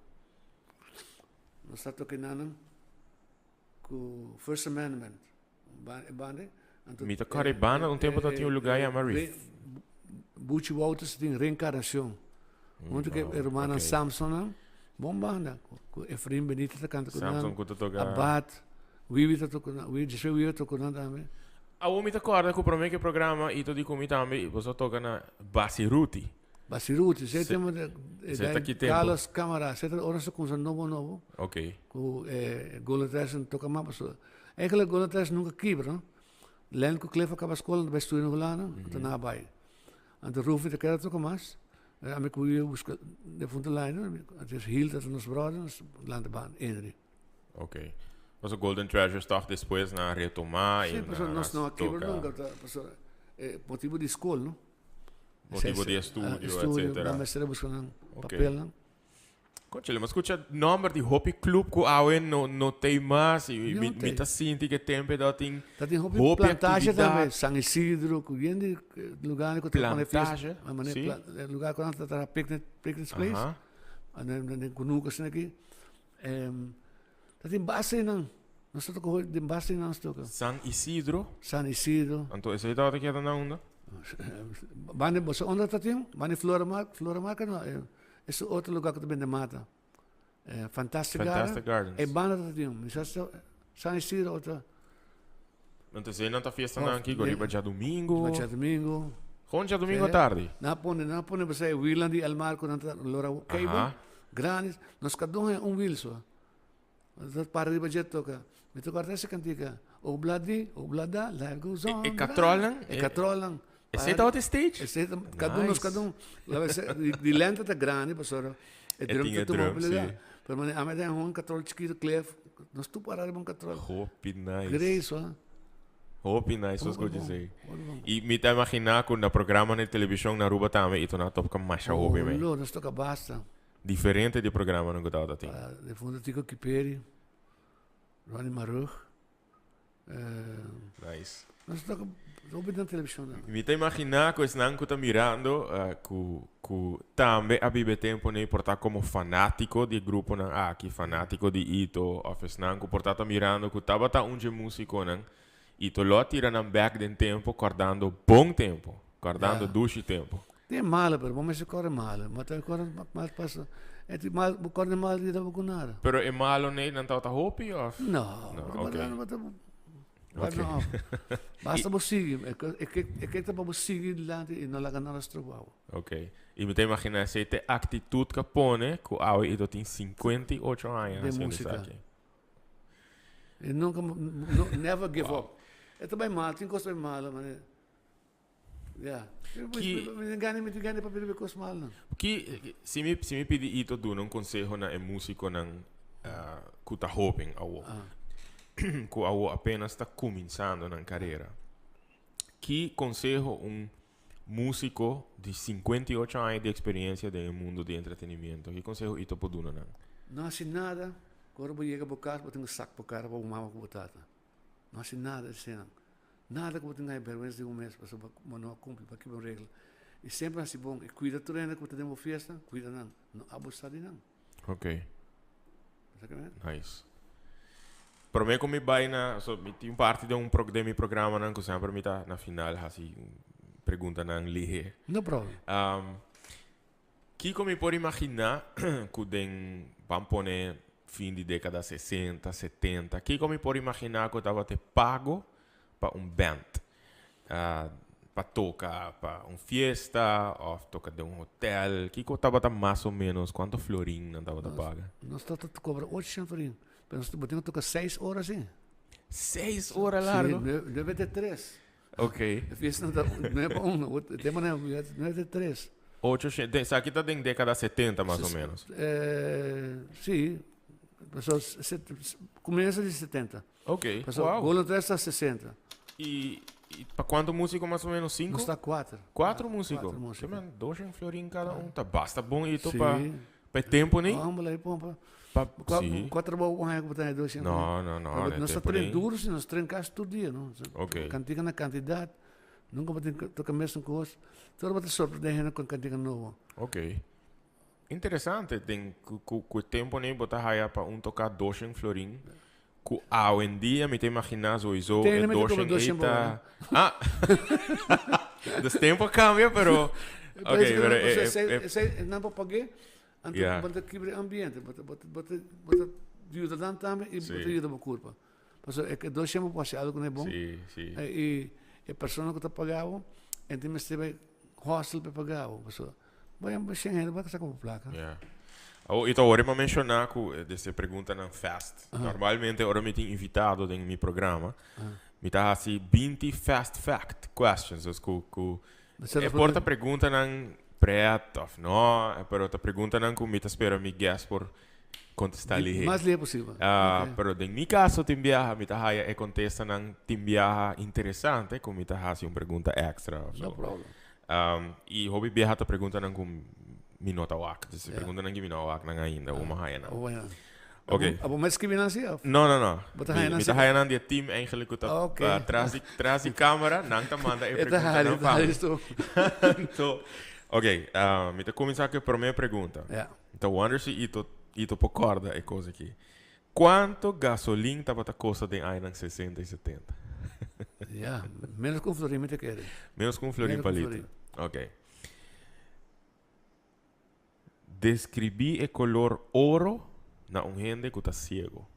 Nos ta toca nanan cu First Amendment. Ba, e banda. Anto, Mi ta corre banda, un tempo dat tin un lugar yama Reef. Buchi Wouters tin Reencarnacion. Hunto cu e rumannan Samson, bon banda. Cu Efraim Benitez ta canta cu nan. Samson cu ta toca. Abad, Wiwi ta toca nan, Wiwi, José Wiwi ta toca nan tambe. Awor mi ta corda cu prome cu e programa Ito di cu mi tambe, boso a toca na Basiruti. Basiruti, esey Se- tema de, esey ta ki tempo? Carlos Camara, esey ta ora su cuminsa nobo nobo. Ok. Cu Golden Treasure toca mas pasobra eigenlijk Golden Treasure nunca kibra, no? Len cu Cliff a caba school nan ta bay studia na Hulanda, anto nan a bay. Anto Rufy ta keda toca mas, ami cu Wiwi a busca defunto Lionel, anto Gil ta nos brother, nos lanta banda, Henry. Ok. Pasobra Golden Treasures toch despues nan a retoma y Sí, pasobra nan nos no a kibra toca. nunca, pasobra motibo di school, no? Motibo di estudio, Estudio, etcetera. nan mester a busca nan Ok. papelnan. Conchele, mi a scucha nomber di hopi club cu awe no, no t'ey mas y No mi, mi t'ey. ta sinti cu e tempo dat tin Ta tin hopi hopi plantage actividad. tambe, San Isidro, cu bien di lugar cu ta pone fiesta. Plantage? Ah, mane Si. lugar cu nan ta traha picnic, picnic place. Aha. Ah, den, den, den cunucu asina aki. Ta tin base einan. Nos ta toca den base einan nos toca. San Isidro? San Isidro. Anto esey tabata keda na unda? Banda, bo sa unda ta tin? Banda Floramar, Floramar no, es otro lugar cu ta bende mata. Fantastic Garden. Fantastic Gardens. E banda ta tin. Mi sa San Isidro ota. Entonces nan ta fiesta nan kiko riba djadumingo. Riba djadumingo. Gewoon djadumingo tardi. Nan a pone, nan a pone basa e wielnan di El Marco nan ta lora cable. Grandi. Nos cada un un wiel so. Nos ta para riba dje toca. Mi ta corda ese cantica. Obladi, oblada, life goes on. E katrolnan? E katrolnan. Esei tabata e stage? Esei ta, cada un, nos cada un. Di lente ta grandi pasobra e drum ta tuma hopi lugar. Pero mane ami den un katrol chikito klef, nos tur para riba un katrol. Hopi nice. Grace hoor. Hopi nice nos scucha esei. Y mi ta imagina cu na programa na television na Aruba tambe y to na toca masha hopi me. Oh, nos toca basta. Diferente di programanan cu tabata tin. Difunto Tico Kiperi, Ronnie Marugg. Nice. Nos toca hopi na televisión. Mi ta imagina cu esnan cu ta mirando cu cu tambe a biba e tempo nei por ta como fanatico di e gruponan aki, fanatico di Ito of esnan cu por ta ta mirando cu tabata un dje musiconan, Ito lo a tira nan bek den tempo cordando bon tempo, cordando dushi tempo. Tin malo pero bo mester corre malo, bo ta corre mal paso e tin mal bo corre malo di ta bo cu nada. Pero e malo nei nan tabata hopi of? No, No, ok. bo ta bo ta no. Basta bo sigui, e ke e ke ta pa bo sigui dilanti y no laga nada stroba bo. Ok, y mi ta imagina esey ta e actitud cu a pone cu awe y to tin 58 aña Den haciendo musica. esaki. Y nunca, no, never give up. E ta bay mal, tin cos ta bay malo, mane. Ya. Ki- Mi tin gana, mi tin gana papia riba e kos mal nan. Ki, si mi, si mi pidi Ito duna un konseho na e músikonan ah, ku ta hóben awo, Ah. ku awo apenas ta kuminsando nan karera, ki konseho un músiko di 58 aña di eksperensia den e mundo di entretenimiento, ki konseho Ito por duna nan? No hasi nada, ku ora bo yega bo kas bo tin ku sak bo kara pa bo mama ku bo tata. No hasi nada di eseinan. Nada ku bo tin haña bèrgwensa di bo mes pasobra bo no a kumpli pa kiba un regla. I semper hasi bon i kuida tur hende ku ta den bo fiesta, kuida nan, no abusá di nan. Ok. Sa ke men? Nice. Promé ku mi bai na, so mi tin parti den un pro den mi programanan ku semper mi ta na final hasi preguntanan lihé. No problem. Um, Kiko mi por imaginá ku den, ban pone fin di dékada sesenta, setenta, kiko mi por imaginá ku tabata e pago pa un band? Pa toka pa un fiesta òf toka den un hotel, kiko tabata mas o ménos, kuantu florin nan tabata paga? Nos tabata kobra ocho florin, pero nos tabatin ku toka seis ora si. Seis ora largo? Si, nuebe te tres. Ok. E fiesta no ta nueve pa uno, e tempo no nueve te tres. Ocho shen, de, esaki ta den década 70 mas o menos. Eh, sí, paso set, comienzo di 70. Ok, Paso wow. Golden Tres ta 60. Y, y pa cuanto músico mas o menos? Cinco? Nos ta cuatro. Cuatro músico? Cuatro músico. Ke man, dos shen florin cada un, ta basta bon ito Sí. pa, pa e tempo ni? Vamos lá, pompa. Pa, Qua, sí. Cua trabou un aña ku bo ta dos shen No, no, no, Pero ne nos ta tempo train ni. duro, si nos train casi tur dia, no? Ok. Cantica na cantidad. Nunca bo tin toca mesun cos. Tur bo ta sorprende hende con cantica nobo. Ok. Interesante, den cu, cu, cu e tempo ni bo ta haya pa un toca dos shen florin. Cu awendia mi ta imagina sowieso Tene e mi ta dos cobra shen dos shen ei ta... Ah! Dus tempo a cambia, pero... Ok, pero e, e, e, Esey, nan por pagué, anto Ja. bo ta kibra e ambiente, bo ta, bo ta, bo ta, bo ta yuda nan tambe y bo ta Sí. yuda bo curpa. Pasobra e ke dos shen bo por haci algo cu no e bon. Sí, sí. Y e persona cu ta paga bo, e tin mester bay hostel pa paga bo. Pasobra bo ya shen hende bo ta saca bo placa. Ja. Awo, y ta ora mi a menciona cu desde preguntanan fast. Normalmente ora mi tin invitado den mi programa, mi ta haci 20 fast fact questions. Dus cu, cu Bo e por ta preguntanan pret of no, pero ta preguntanan cu mi ta spera mi guest por contesta lihe. Mas lihe posibel. Ah, Ok. Pero den mi caso tin biaha mi ta haya e contestanan tin biaha interesante cu mi ta haci un pregunta extra of No so. problem. Y hopi biaha ta preguntanan cu mi no ta wak. Dus Ja. preguntanan cu mi no a wak nan ainda, uma haya nan. Abo haya nan. Ok. Abo mes scribi nan si of? No, no, no. Bo ta haya nan Mi ta si? haya nan di e team eigenlijk cu ta Ok. tras di, tras di camera, nan ta manda e E ta preguntanan hari, pa mi. e ta hari Anto, ok, mi ta cuminsa cu e prome pregunta. Ja. Mi ta wonder si Ito, Ito por corda e cos aki. Cuanto gasolin tabata costa den añanan 60 y 70? Ja, menos cu un florin mi ta kere. Menos cu un florin Menos pa cu un litro. florin. Ok. Describí e color oro na un hende ku ta siego?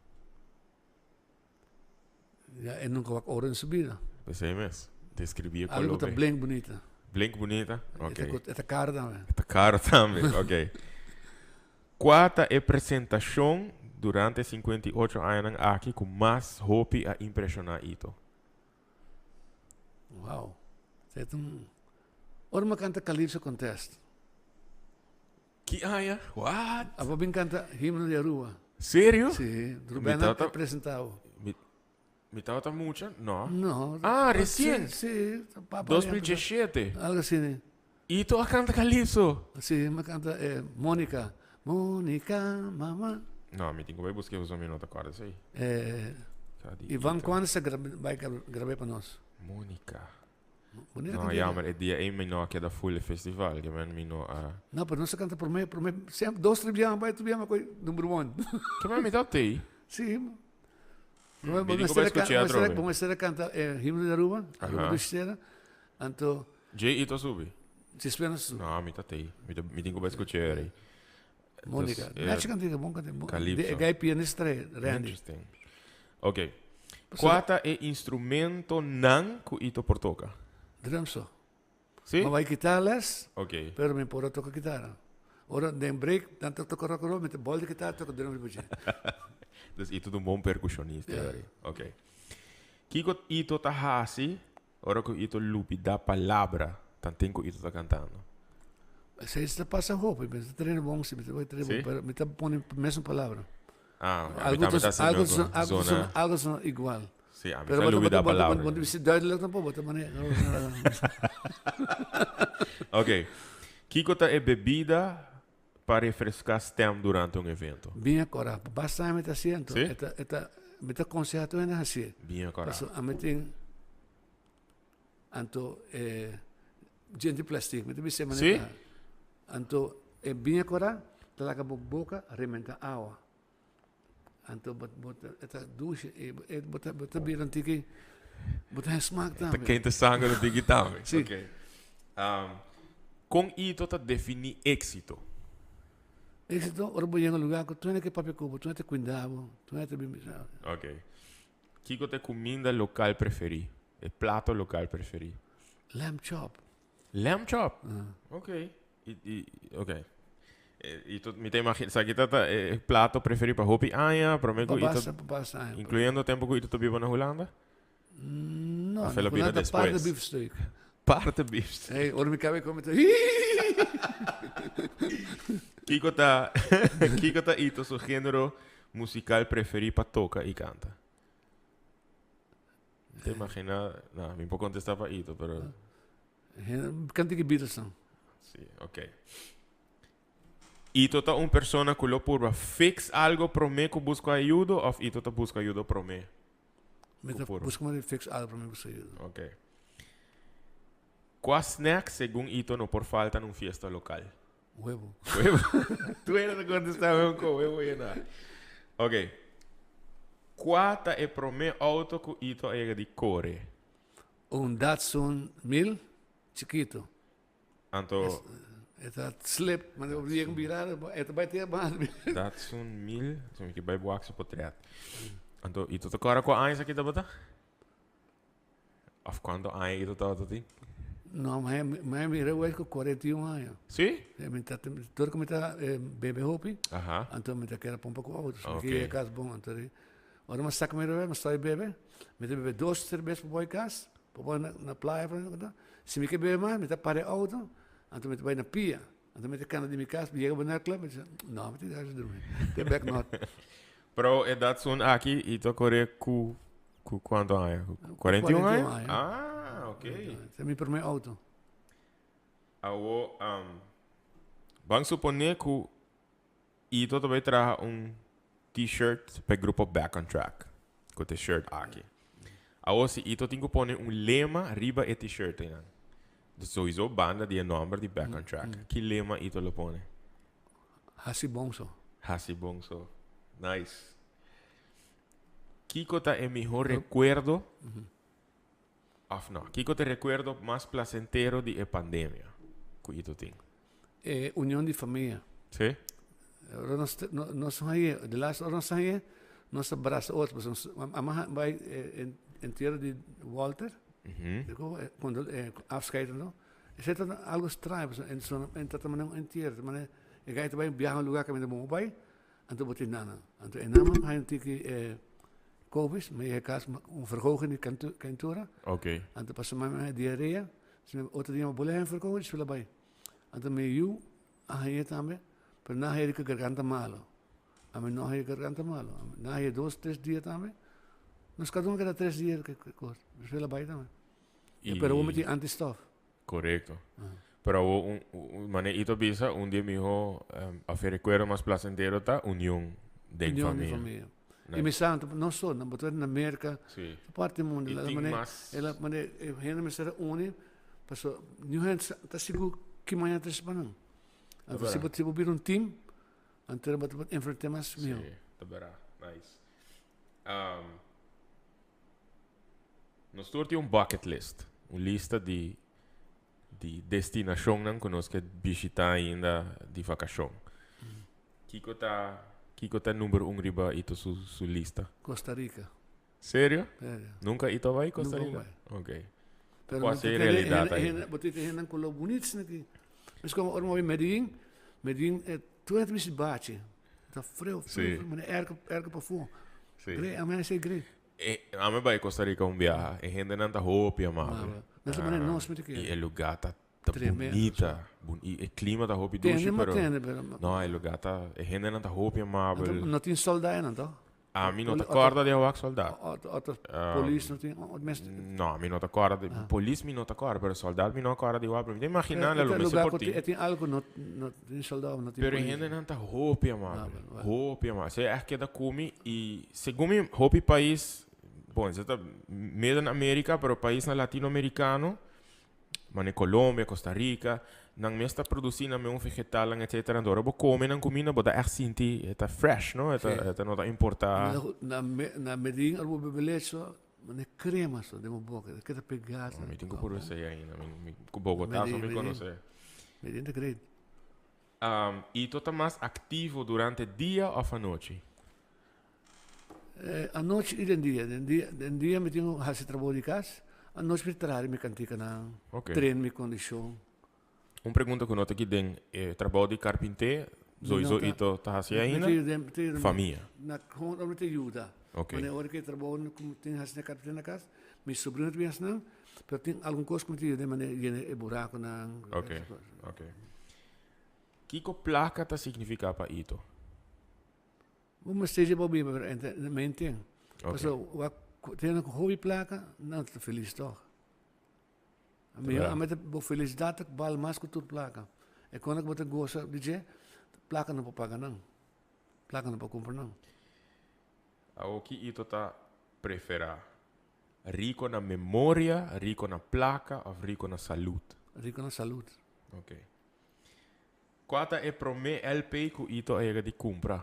Ja, e nunka wak oro den su bida. P'esei mes, deskribí e koló. Algu ta blink bunita. Blink bunita? Ok. E ta karo tambe. E ta karo tambe, ok. Kua ta e presentashon durante e 58 añanan aki ku mas hopi a impreshoná Ito? Wow. Esei ta un. Ora mi a kanta Calypso Contest. Ki aña? What? Abo bin canta Himno di Aruba. Serio? Sí, Rubén a presentabo. Mi, mi tabata mucha? No. No. Ah, recien. Sí, sí. Papa 2017. Algo así. Ne? Y tu a canta Calypso? Sí, mi canta eh, Mónica. Mónica, mamá. No, mi tengo que buscar eso, mi no te acuerdo, sí. Eh, Iván Juan se grabé para nos. Mónica. Bonita No, jammer, e dia ei mi no a keda full e festival, ke men mi no a... No, pero nos a canta prome, prome, sem, dos, tres biaha bai, tur biaha koi number one. Ke men mi ta tei. Sí. Mi di ku bai skucha atrobe. Bo mester a canta e himno di Aruba, Aruba Dushi Tera, anto... Dje Ito a subi? Djespues nos a subi. No, mi ta tei. Mi ta, mi tin ku bai skucha ei. Monica, Nachi cantica, bon cantica. Calypso. E gai pianista Randy. Interesting. Ok. Kua ta e instrumentonan ku Ito por toka? Drum so. Si? Mi bai kitara les, Ok. pero mi por a toka kitara. Ora den break nan ta toka rock and roll, mi ta bòl di kitara toka drum riba dje. Dus Ito ta un bon perkushonista. Ja. Ok. Kiko Ito ta hasi Ora ku Ito lubidá palabra, tanten ku Ito ta kantando. Esei ta pasa hopi, mi ta trena bon si, mi ta bai trena bon, pero mi ta pone mesun palabra. Ah, ami tambe ta hasi algo ta zona. Algo ta zona igual. Si, ami ta lubidá palabra. Pero bo ta bisa duidelijk tampoco, bo ta mane. Ok, kiko ta e bebida pa refreská stem durante un evento? Biña kòrá. Basta ami ta hasié, anto Sí? e ta, e ta, mi ta konsehá tur hende hasié. Biña kòrá. Pasobra ami tin, anto e djente plastic, mi ta bisa e manera Sí? ta. Anto e biña kòrá ta laga bo boka rementá awa. Anto bo, bo ta, e ta dushi i e bo ta, bo ta bira un tiki, bo ta haña smak Ta tambe. kente sanger un tiki tambe. Sí. Ok. Kon Ito ta definí éksito? Éksito ora bo yega un lugá ku tur hende ke papia ku bo, tur hende ta kuida bo, tur hende ta bin bisa. Ok. Kiko ta e kuminda lokal preferí? E plato lokal preferí? Lamb chop. Lamb chop? Ok. I, i, ok. I tot, mi ta imagina, sa kita ta e plato preferi pa hopi aña, prome ku Pa ito, basta, pa basta aña. incluyendo tempo ku ito ta biba na Hulanda? No, Of na el a bira Hulanda parte despues? biefstuk. Parte biefstuk. Hey, ora mi kabe come ta Kiko ta, kiko ta ito su genero musical preferi pa toka i kanta? Ta imagina, no, mi por contesta pa ito, pero Kanta ki Beatles nan. Sí, ok. Ito ta un persona ku lo purba fix algo promé ku buska ayudo of ito ta buska ayudo promé? Mi ta purba. buska manera di fix algo promé buska ayudo. Ok. Kua snack segun Ito no por falta na un fiesta lokal? Huevo. Huevo. Tu era ta contesta huevo con huevo llena. Ok. Kua ta e promé auto ku Ito a yega di kore? Un Datsun 1000 chikito. Anto. E ta slip, ma e yega un birada, e ta bai te abanda. Datsun 1000, so mi ke bai wak su potret. Anto, Ito ta kòrda kua aña esaki tabata? Of kuantu aña Ito tabata tin? No, ma mi mira wes ku 41 aña. Sí? Mi ta, tur ku mi ta bebe hopi, anto mi ta keda pompa ku auto. So mi ke yega kas bon, anto Ora mi a saka mi rebe, mi a stòp di bebe. Mi ta bebe dos serbes pa boi kas, pa boi na playa. Si mi ke bebe mas, mi ta para e outo, anto mi ta bai na pia. Anto mi ta kanda di mi kas, mi yega Bonaire Club, mi ta bisa, no, mi tin gana di drumi. Te bek nort. Pero e Datsun aki, i ta kore ku ku kuantu aña? 41 aña? 41 aña. Ah, ok. Ese mi prome outo. Awo, ban supone ku Ito ta bay traha un T-shirt pa e grupo Back on Track, cu ta e shirt aki. Awor si Ito tin cu pone un lema riba e T-shirt einan, dus sowieso banda di e nomber di Back on Track, ki lema Ito lo pone? Haci bon so. Haci bon so. Nice. Kico ta e miho recuerdo, of no, kico ta e recuerdo mas placentero di e pandemia cu Ito tin? E union di famia. Sí? Ora nos nos hañ'é, de laatste ora nos hañ'é, nos a brasa otro, pasobra nos a a bai entiero di Walter, cuando afscheid no, esei ta algo straño pasobra en ta manera un entiero, ta manera e gai ta bai biaha un lugar caminda bo bai, anto bo tin nan. Anto e nan a haña un tiki covid, mi a yega cas un verhoging di calentura, anto pasobra mi a haña diarea, otro dia mi a bolbe haña verhoging, despues a bai. Anto mi yu a hañ'é tambe, pero nan a hañ'é di ku garganta malo. Ami no a hañ'é garganta malo. Nan a hañ'é dos, tres dia tambe. Nos kada un a keda tres dia ku e kos. Despues el a bai tambe. I Pero awor mi tin antistof. Korekto. Pero awor un, un, manera Ito a bisa, un di e mihó of e rekuerdo mas plasentero ta union den Union den famia. famia. Nice. I mi sa, no so, nan bo ta na Merka, tur parti di mundu. I La tin manera, mas. e la manera e hende mester a uni. Pasobra niun hende sa ta sigur ki mañana ta trese pa nan. Anto si bo si bo bira un team, anto bo ta por enfrent'é mas mihó. Sí, ta bera. Nice. Nos tur tin un bucket list, un lista di di destinashonnan ku nos ke bishitá ainda di vakashon. Kiko ta kiko ta number un riba Ito su su lista? Costa Rica. Serio? Serio. Nunca ito a bai Costa Nunca Rica? bai. Ok. Pero Kua no sea te realidad hende, ahí? hende, bo tin hende ku lo bunits aki. Mes como ora mi Medellin, Medellin eh, tur hende bisti bachi. Ta freu, freu, Sí. freu, mane airco, airco pafó. Sí. Grei, a mane sei grei. E, ami bai Costa Rica un biaha. E hendenan ta hopi amabel. Amabel. Nos ta mane nos mi ta I kere. e lugar ta ta Tremendo, bunita. Bun, i e clima ta hopi Tende dushi, ma pero tende, pero no, e lugar ta, e hendenan ta hopi amabel. Anto no tin solda einan, toch? Ami no ta corda di a wak soldaat. Otro polis no tin, otro mes. No, mi no ta corda di, polis mi no ta corda, pero soldaat mi no a corda di wak, pero mi ta imagina lo mester por tin. E tin algo no no tin soldado, no tin Pero polis. hendenan ta hopi amabel, hopi amabel. Esei echt keda ku mi i segun mi hopi pais, bon esei ta Midden America, pero paisnan latinoamericano, Mane Colombia, Costa Rica, nan mes ta produci nan mes un vegetalnan etcetera. Anto ora bo come nan cuminda bo ta echt sinti e ta fresh, no? E ta, Sí. e ta no ta importa. Na, na Medellin ora bo bebe leche so, mane crema so den bo boca, e keda pega. Oh, mi tin cu puru esey ainda. Mi, mi, cu Bogota so mi Medellin, conoce. Medellin ta great. Y to ta mas activo durante dia of anochi? Anochi y den dia. Den dia, den dia mi tin cu haci trabou di cas. Anochi mi ta traha di mi canticanan, train mi condicion. Un pregunta cu no ta aki den e trabou di carpinté, sowieso ito ta haci ainda? Famia. Na gewoon ora mi ta yuda. Wanneer ora cu e trabou cu mi tin haci na carpinté na cas, mi sobrino ta bin haci nan, pero tin algun cos cu mi ta yuda manera yena e buraconan. Kico placa ta significa pa ito? Bo mester dje bo biba pero ente mente. Paso wak tene ku hopi plaka nan ta felis tog. Mi a mete bo felicidad ta bal mas ku tur plaka. E kona ku bo ta gosa di dje plaka no por paga nan. Plaka no por kumpra nan. Awo ki ito ta prefera? Riko na memoria, riko na plaka of riko na salud? Riko na salud. Ok. Kua ta e promé LP ku Ito a yega di kumpra?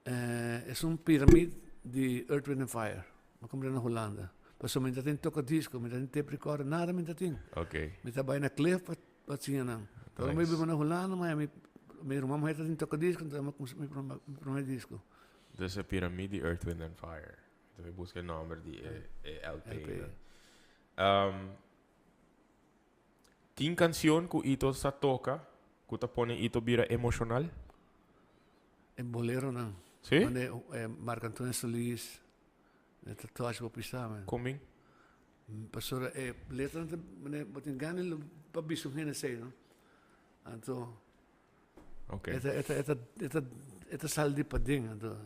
Es un piramid di Earth, Wind and Fire. Mi a kumpra na Hulanda. Pasobra mi ta tin toka disko, mi ta tin tape recorder, nada mi ta tin. Mi ta bai na Cliff pa pa siña nan. Ora mi biba na Hulanda, mi mi ruman muher ta tin toka disko, enton mi a kumpra mi promé disko. Dus e piramid di Earth, Wind and Fire. Mi ta bai buska e nomber di e LP. Tin cancion cu Ito sa toca cu ta pone Ito bira emocional? E boleronan. Sí? Mane Marco Antonio Solís, e ta touch bo pisa man. Con bin? Pasobra e letranan ta mane bo tin gana pa bisa un hende esey no. Anto Ok. E ta e ta e ta e ta e ta sali di paden anto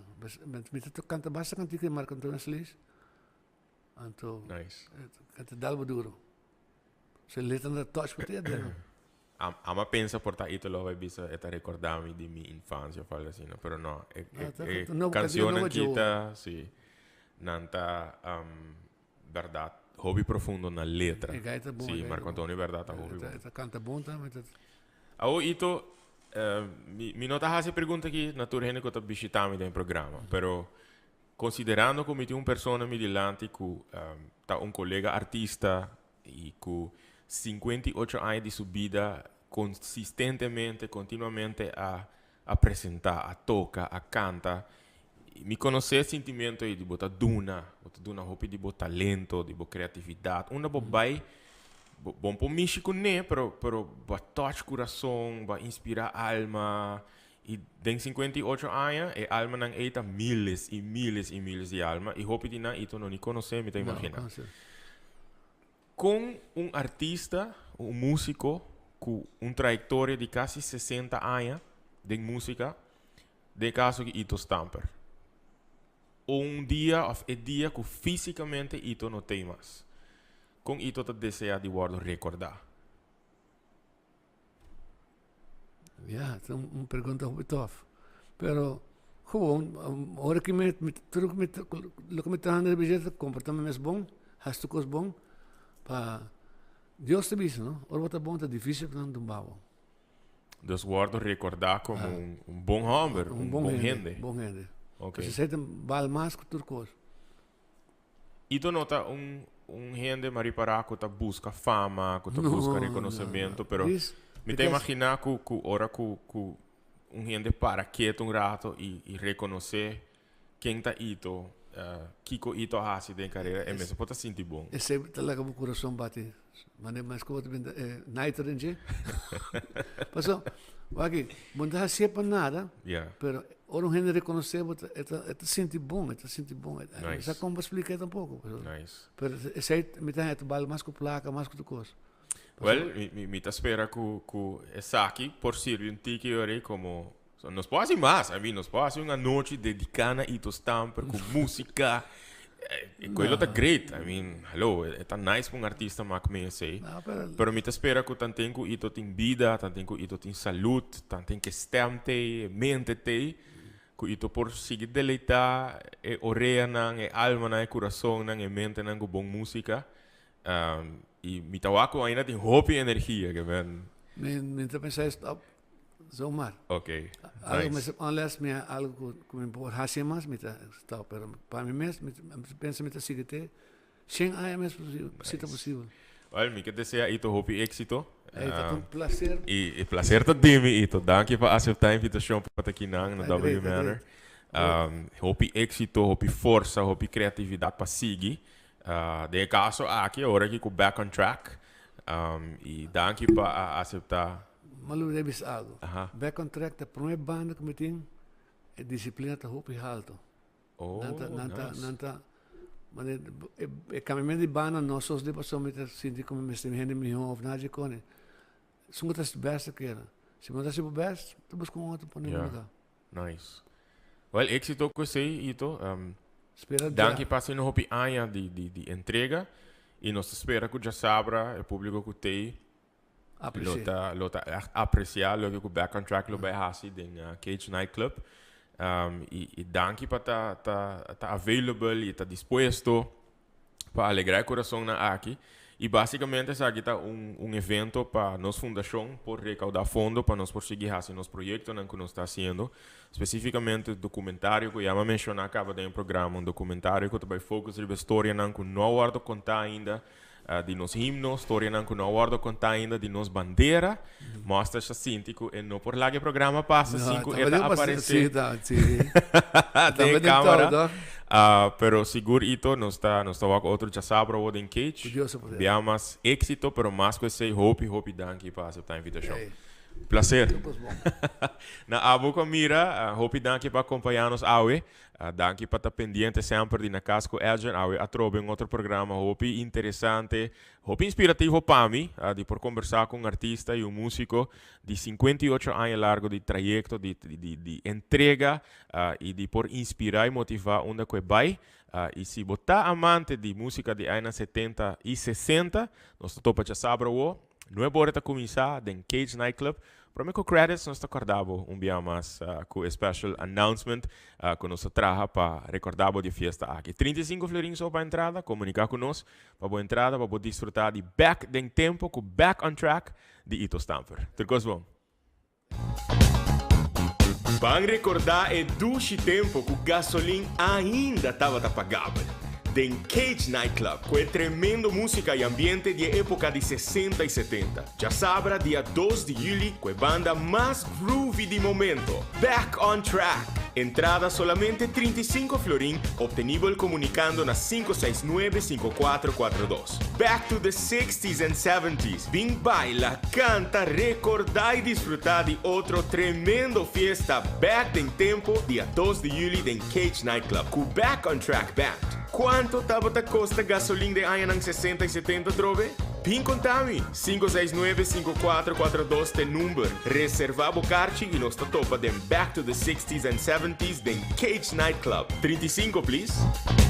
mi ta canta basta cantica di Marco Antonio Solís. Anto Nice. e ta dal bo duro. Se letra no ta touch bo te adentro. Ama pensa por ta Ito lo bai bisa e ta recorda mi di mi infancia of algo asina, pero no. E, No, e, ta- e ta nobo, cancionnan nobo ki ta, si, nan ta berdad hopi profundo na letra. E gai ta bon, Si, e gai ta Marco bon. Antonio berdad ta hopi E ta- bon. e ta canta bon tambe. Awo Ito, mi, mi no ta haci e pregunta aki na tur hende cu ta bishita mi den e programa, pero Considerando cu mi tin un persona mi dilanti cu ta un colega artista y cu 58 aña di su bida consistentemente, continuamente a a presentá, a toka, a kanta. Mi konosé e sintimento ei di bo ta duna, bo ta duna hopi di bo talento, di bo kreatividat. Unda bo bai, bo bo por mishi kuné, pero pero bo a touch kurason, bo a inspirá alma. I den 58 aña e almanan ei ta miles i miles i miles di alma i hopi di nan i tu no ni konosé, mi ta imaginá. Kon un artista, un músiko ku un trayektoria di kasi 60 aña den músika, Den e kaso aki Ito Stamper. Un dia of e dia ku físikamente Ito no tei mas. Kon Ito ta deseá di wòrdu rekordá? Ya, ta un pregunta hopi tòf. Pero gewoon, ora ku mi, tur loke mi, loke mi traha riba dje ta komportá mi mes bon, hasi tur kos bon, pa Dios ta bisa, no? Ora bo ta bon ta difísil pa nan tumba bo. Dus wòrdu rekordá komo un un bon hòmber, un bon hende. Bon hende. Ok. Pues esei ta bal mas ku tur kos. I tu no ta un un hende maripará ku ta buska fama, ku ta buska rekonosementu, pero mi ta imaginá ku ku ora ku ku un hende para ketu un rato i i rekonosé ken ta Ito, kiko Ito a hasi den karera, e mester por ta sinti bon. Esei ta laga bo kurason bati Mane mas ku bo ta binta e naiter den dje. Paso, wak, bo no ta hasié pa nada, pero ora un hende rekonosé bo, e ta e ta sinti bon, e ta sinti bon. Mi sa kon pa splika e tampoko. Nice. Pero esei mi ta haña ta bal mas ku plaka, mas ku tur kos. Well, mi mi mi ta spera ku ku esaki por sirbi un tiki ora komo Nos por hasi mas, I mean, nos por hasi un anochi dediká na Ito Stamper ku músika. E koe lo ta great, I mean, hallo, e ta nice pa un artista mak mee esei. Pero mi ta spera ku tanten ku Ito tin bida, tanten ku Ito tin salud, tanten ku e stem t'ei, e mente t'ei, ku Ito por sigui deleitá e oreanan, e almanan, e kurasonnan, e mentenan ku bon músika. I mi ta wak ku ainda tin hopi energia, ke men. Mi ta pensa e stop Zomaar. Ok, Algo nice. mi, unless mi algo ku, ku mi por hasi mas, mi ta stop. Pero pa mi mes, mi, mi pensa mi ta sigui te 100 aña mes posibel, si ta posibel. Well, mi ke desea Ito hopi éxito. Ey, ta un placer. I e placer ta di mi, Ito. Danki pa acepta e invitacion pa ta kinan na Ta W great, ta Manor. great. Hopi éxito, hopi forsa, hopi creatividad pa sigui. Den e caso aki, awor aki cu Back on Track. I danki pa a acepta. Ma lo debe bisa algo. Back on Track ta prome banda cu mi tin e disciplina ta hopi halto. Oh, Nan ta, nan ta, nice. nan ta, mane, e, e cambiamento di banda no sos di pasobra mi ta sinti como mi mester hende miho of nada di cone. Esun cu ta haci best ta keda. Si bo no ta haci bo best, ta busca un otro pone bo lugar. Nice. Well, éxito cu esey, Ito. Spera Danki pa haciendo hopi aña di, di, di entrega. Y nos ta spera cu djasabra e publico cu tey Aprecié. Lo ta, lo ta echt aprecia loke cu Back on Track lo bay haci den Cage Nightclub. Y, y danki pa ta, ta, ta available y ta dispuesto pa alegra e corazonnan aki. Y basicamente esaki ta un, un evento pa nos fundacion por recauda fondo pa nos por sigui haci nos proyectonan cu nos ta haciendo. Specificamente documentario cu ya mi a menciona caba den e programa, un documentario cu ta bay focus riba e storianan cu no a wordo conta ainda di nos himno, storianan cu no a wordo conta ainda di nos bandera. Mostra sa sinti cu e no por laga e programa pasa sin cu e ta aparece den camera. Pero sigur Ito, nos ta nos ta wak otro djasabra awo den Cage. Bia mas exito, pero mas cu esey hopi hopi danki pa acepta e invitacion. Placer. Na abo cu a mira, hopi danki pa acompaña nos awe. Danki pa ta pendiente semper di Na Cas cu Edjean. Awe atrobe un otro programa hopi interesante, hopi inspirativo pa mi, di por combersa cu un artista y un musico di 58 aña largo di trayecto, di, di, di entrega y di por inspira y motiva unda cu e bay. Y si bo ta amante di musica di añanan 70 y 60, nos ta topa djasabra awo. Nuebe ora ta cuminsa den Cage Nightclub. Prome cu credits nos ta corda bo un bia mas cu e special announcement cu nos ta traha pa recorda bo di e fiesta aki. 35 florin so pa entrada, comunica cu nos pa bo entrada pa bo disfruta di Back den Tempo cu Back on Track di Ito Stamper. Tur cos bon. Ban recorda e dushi tempo cu gasolin ainda tabata pagabel. Den Cage Nightclub, ku e tremendo músika i ambiente di e époka di 60 i 70. Djasabra dia 2 di yüli ku e banda mas groovy di momento, Back on Track! Entrada solamente 35 florin, obtenibel komunikando na 569 5442. Back to the 60s and 70s. Bin baila, kanta, rekordá i disfrutá di otro tremendo fiesta back den tempu dia 2 di yüli den Cage Nightclub ku Back on Track Band. Kuantu tabata kosta gasolin den añanan 60 i 70 trobe? Bin konta mi! 569 5442 t'e number. Reservá bo karchi i nos ta topa den Back to the 60s and 70s den Cage Nightclub. 35 please.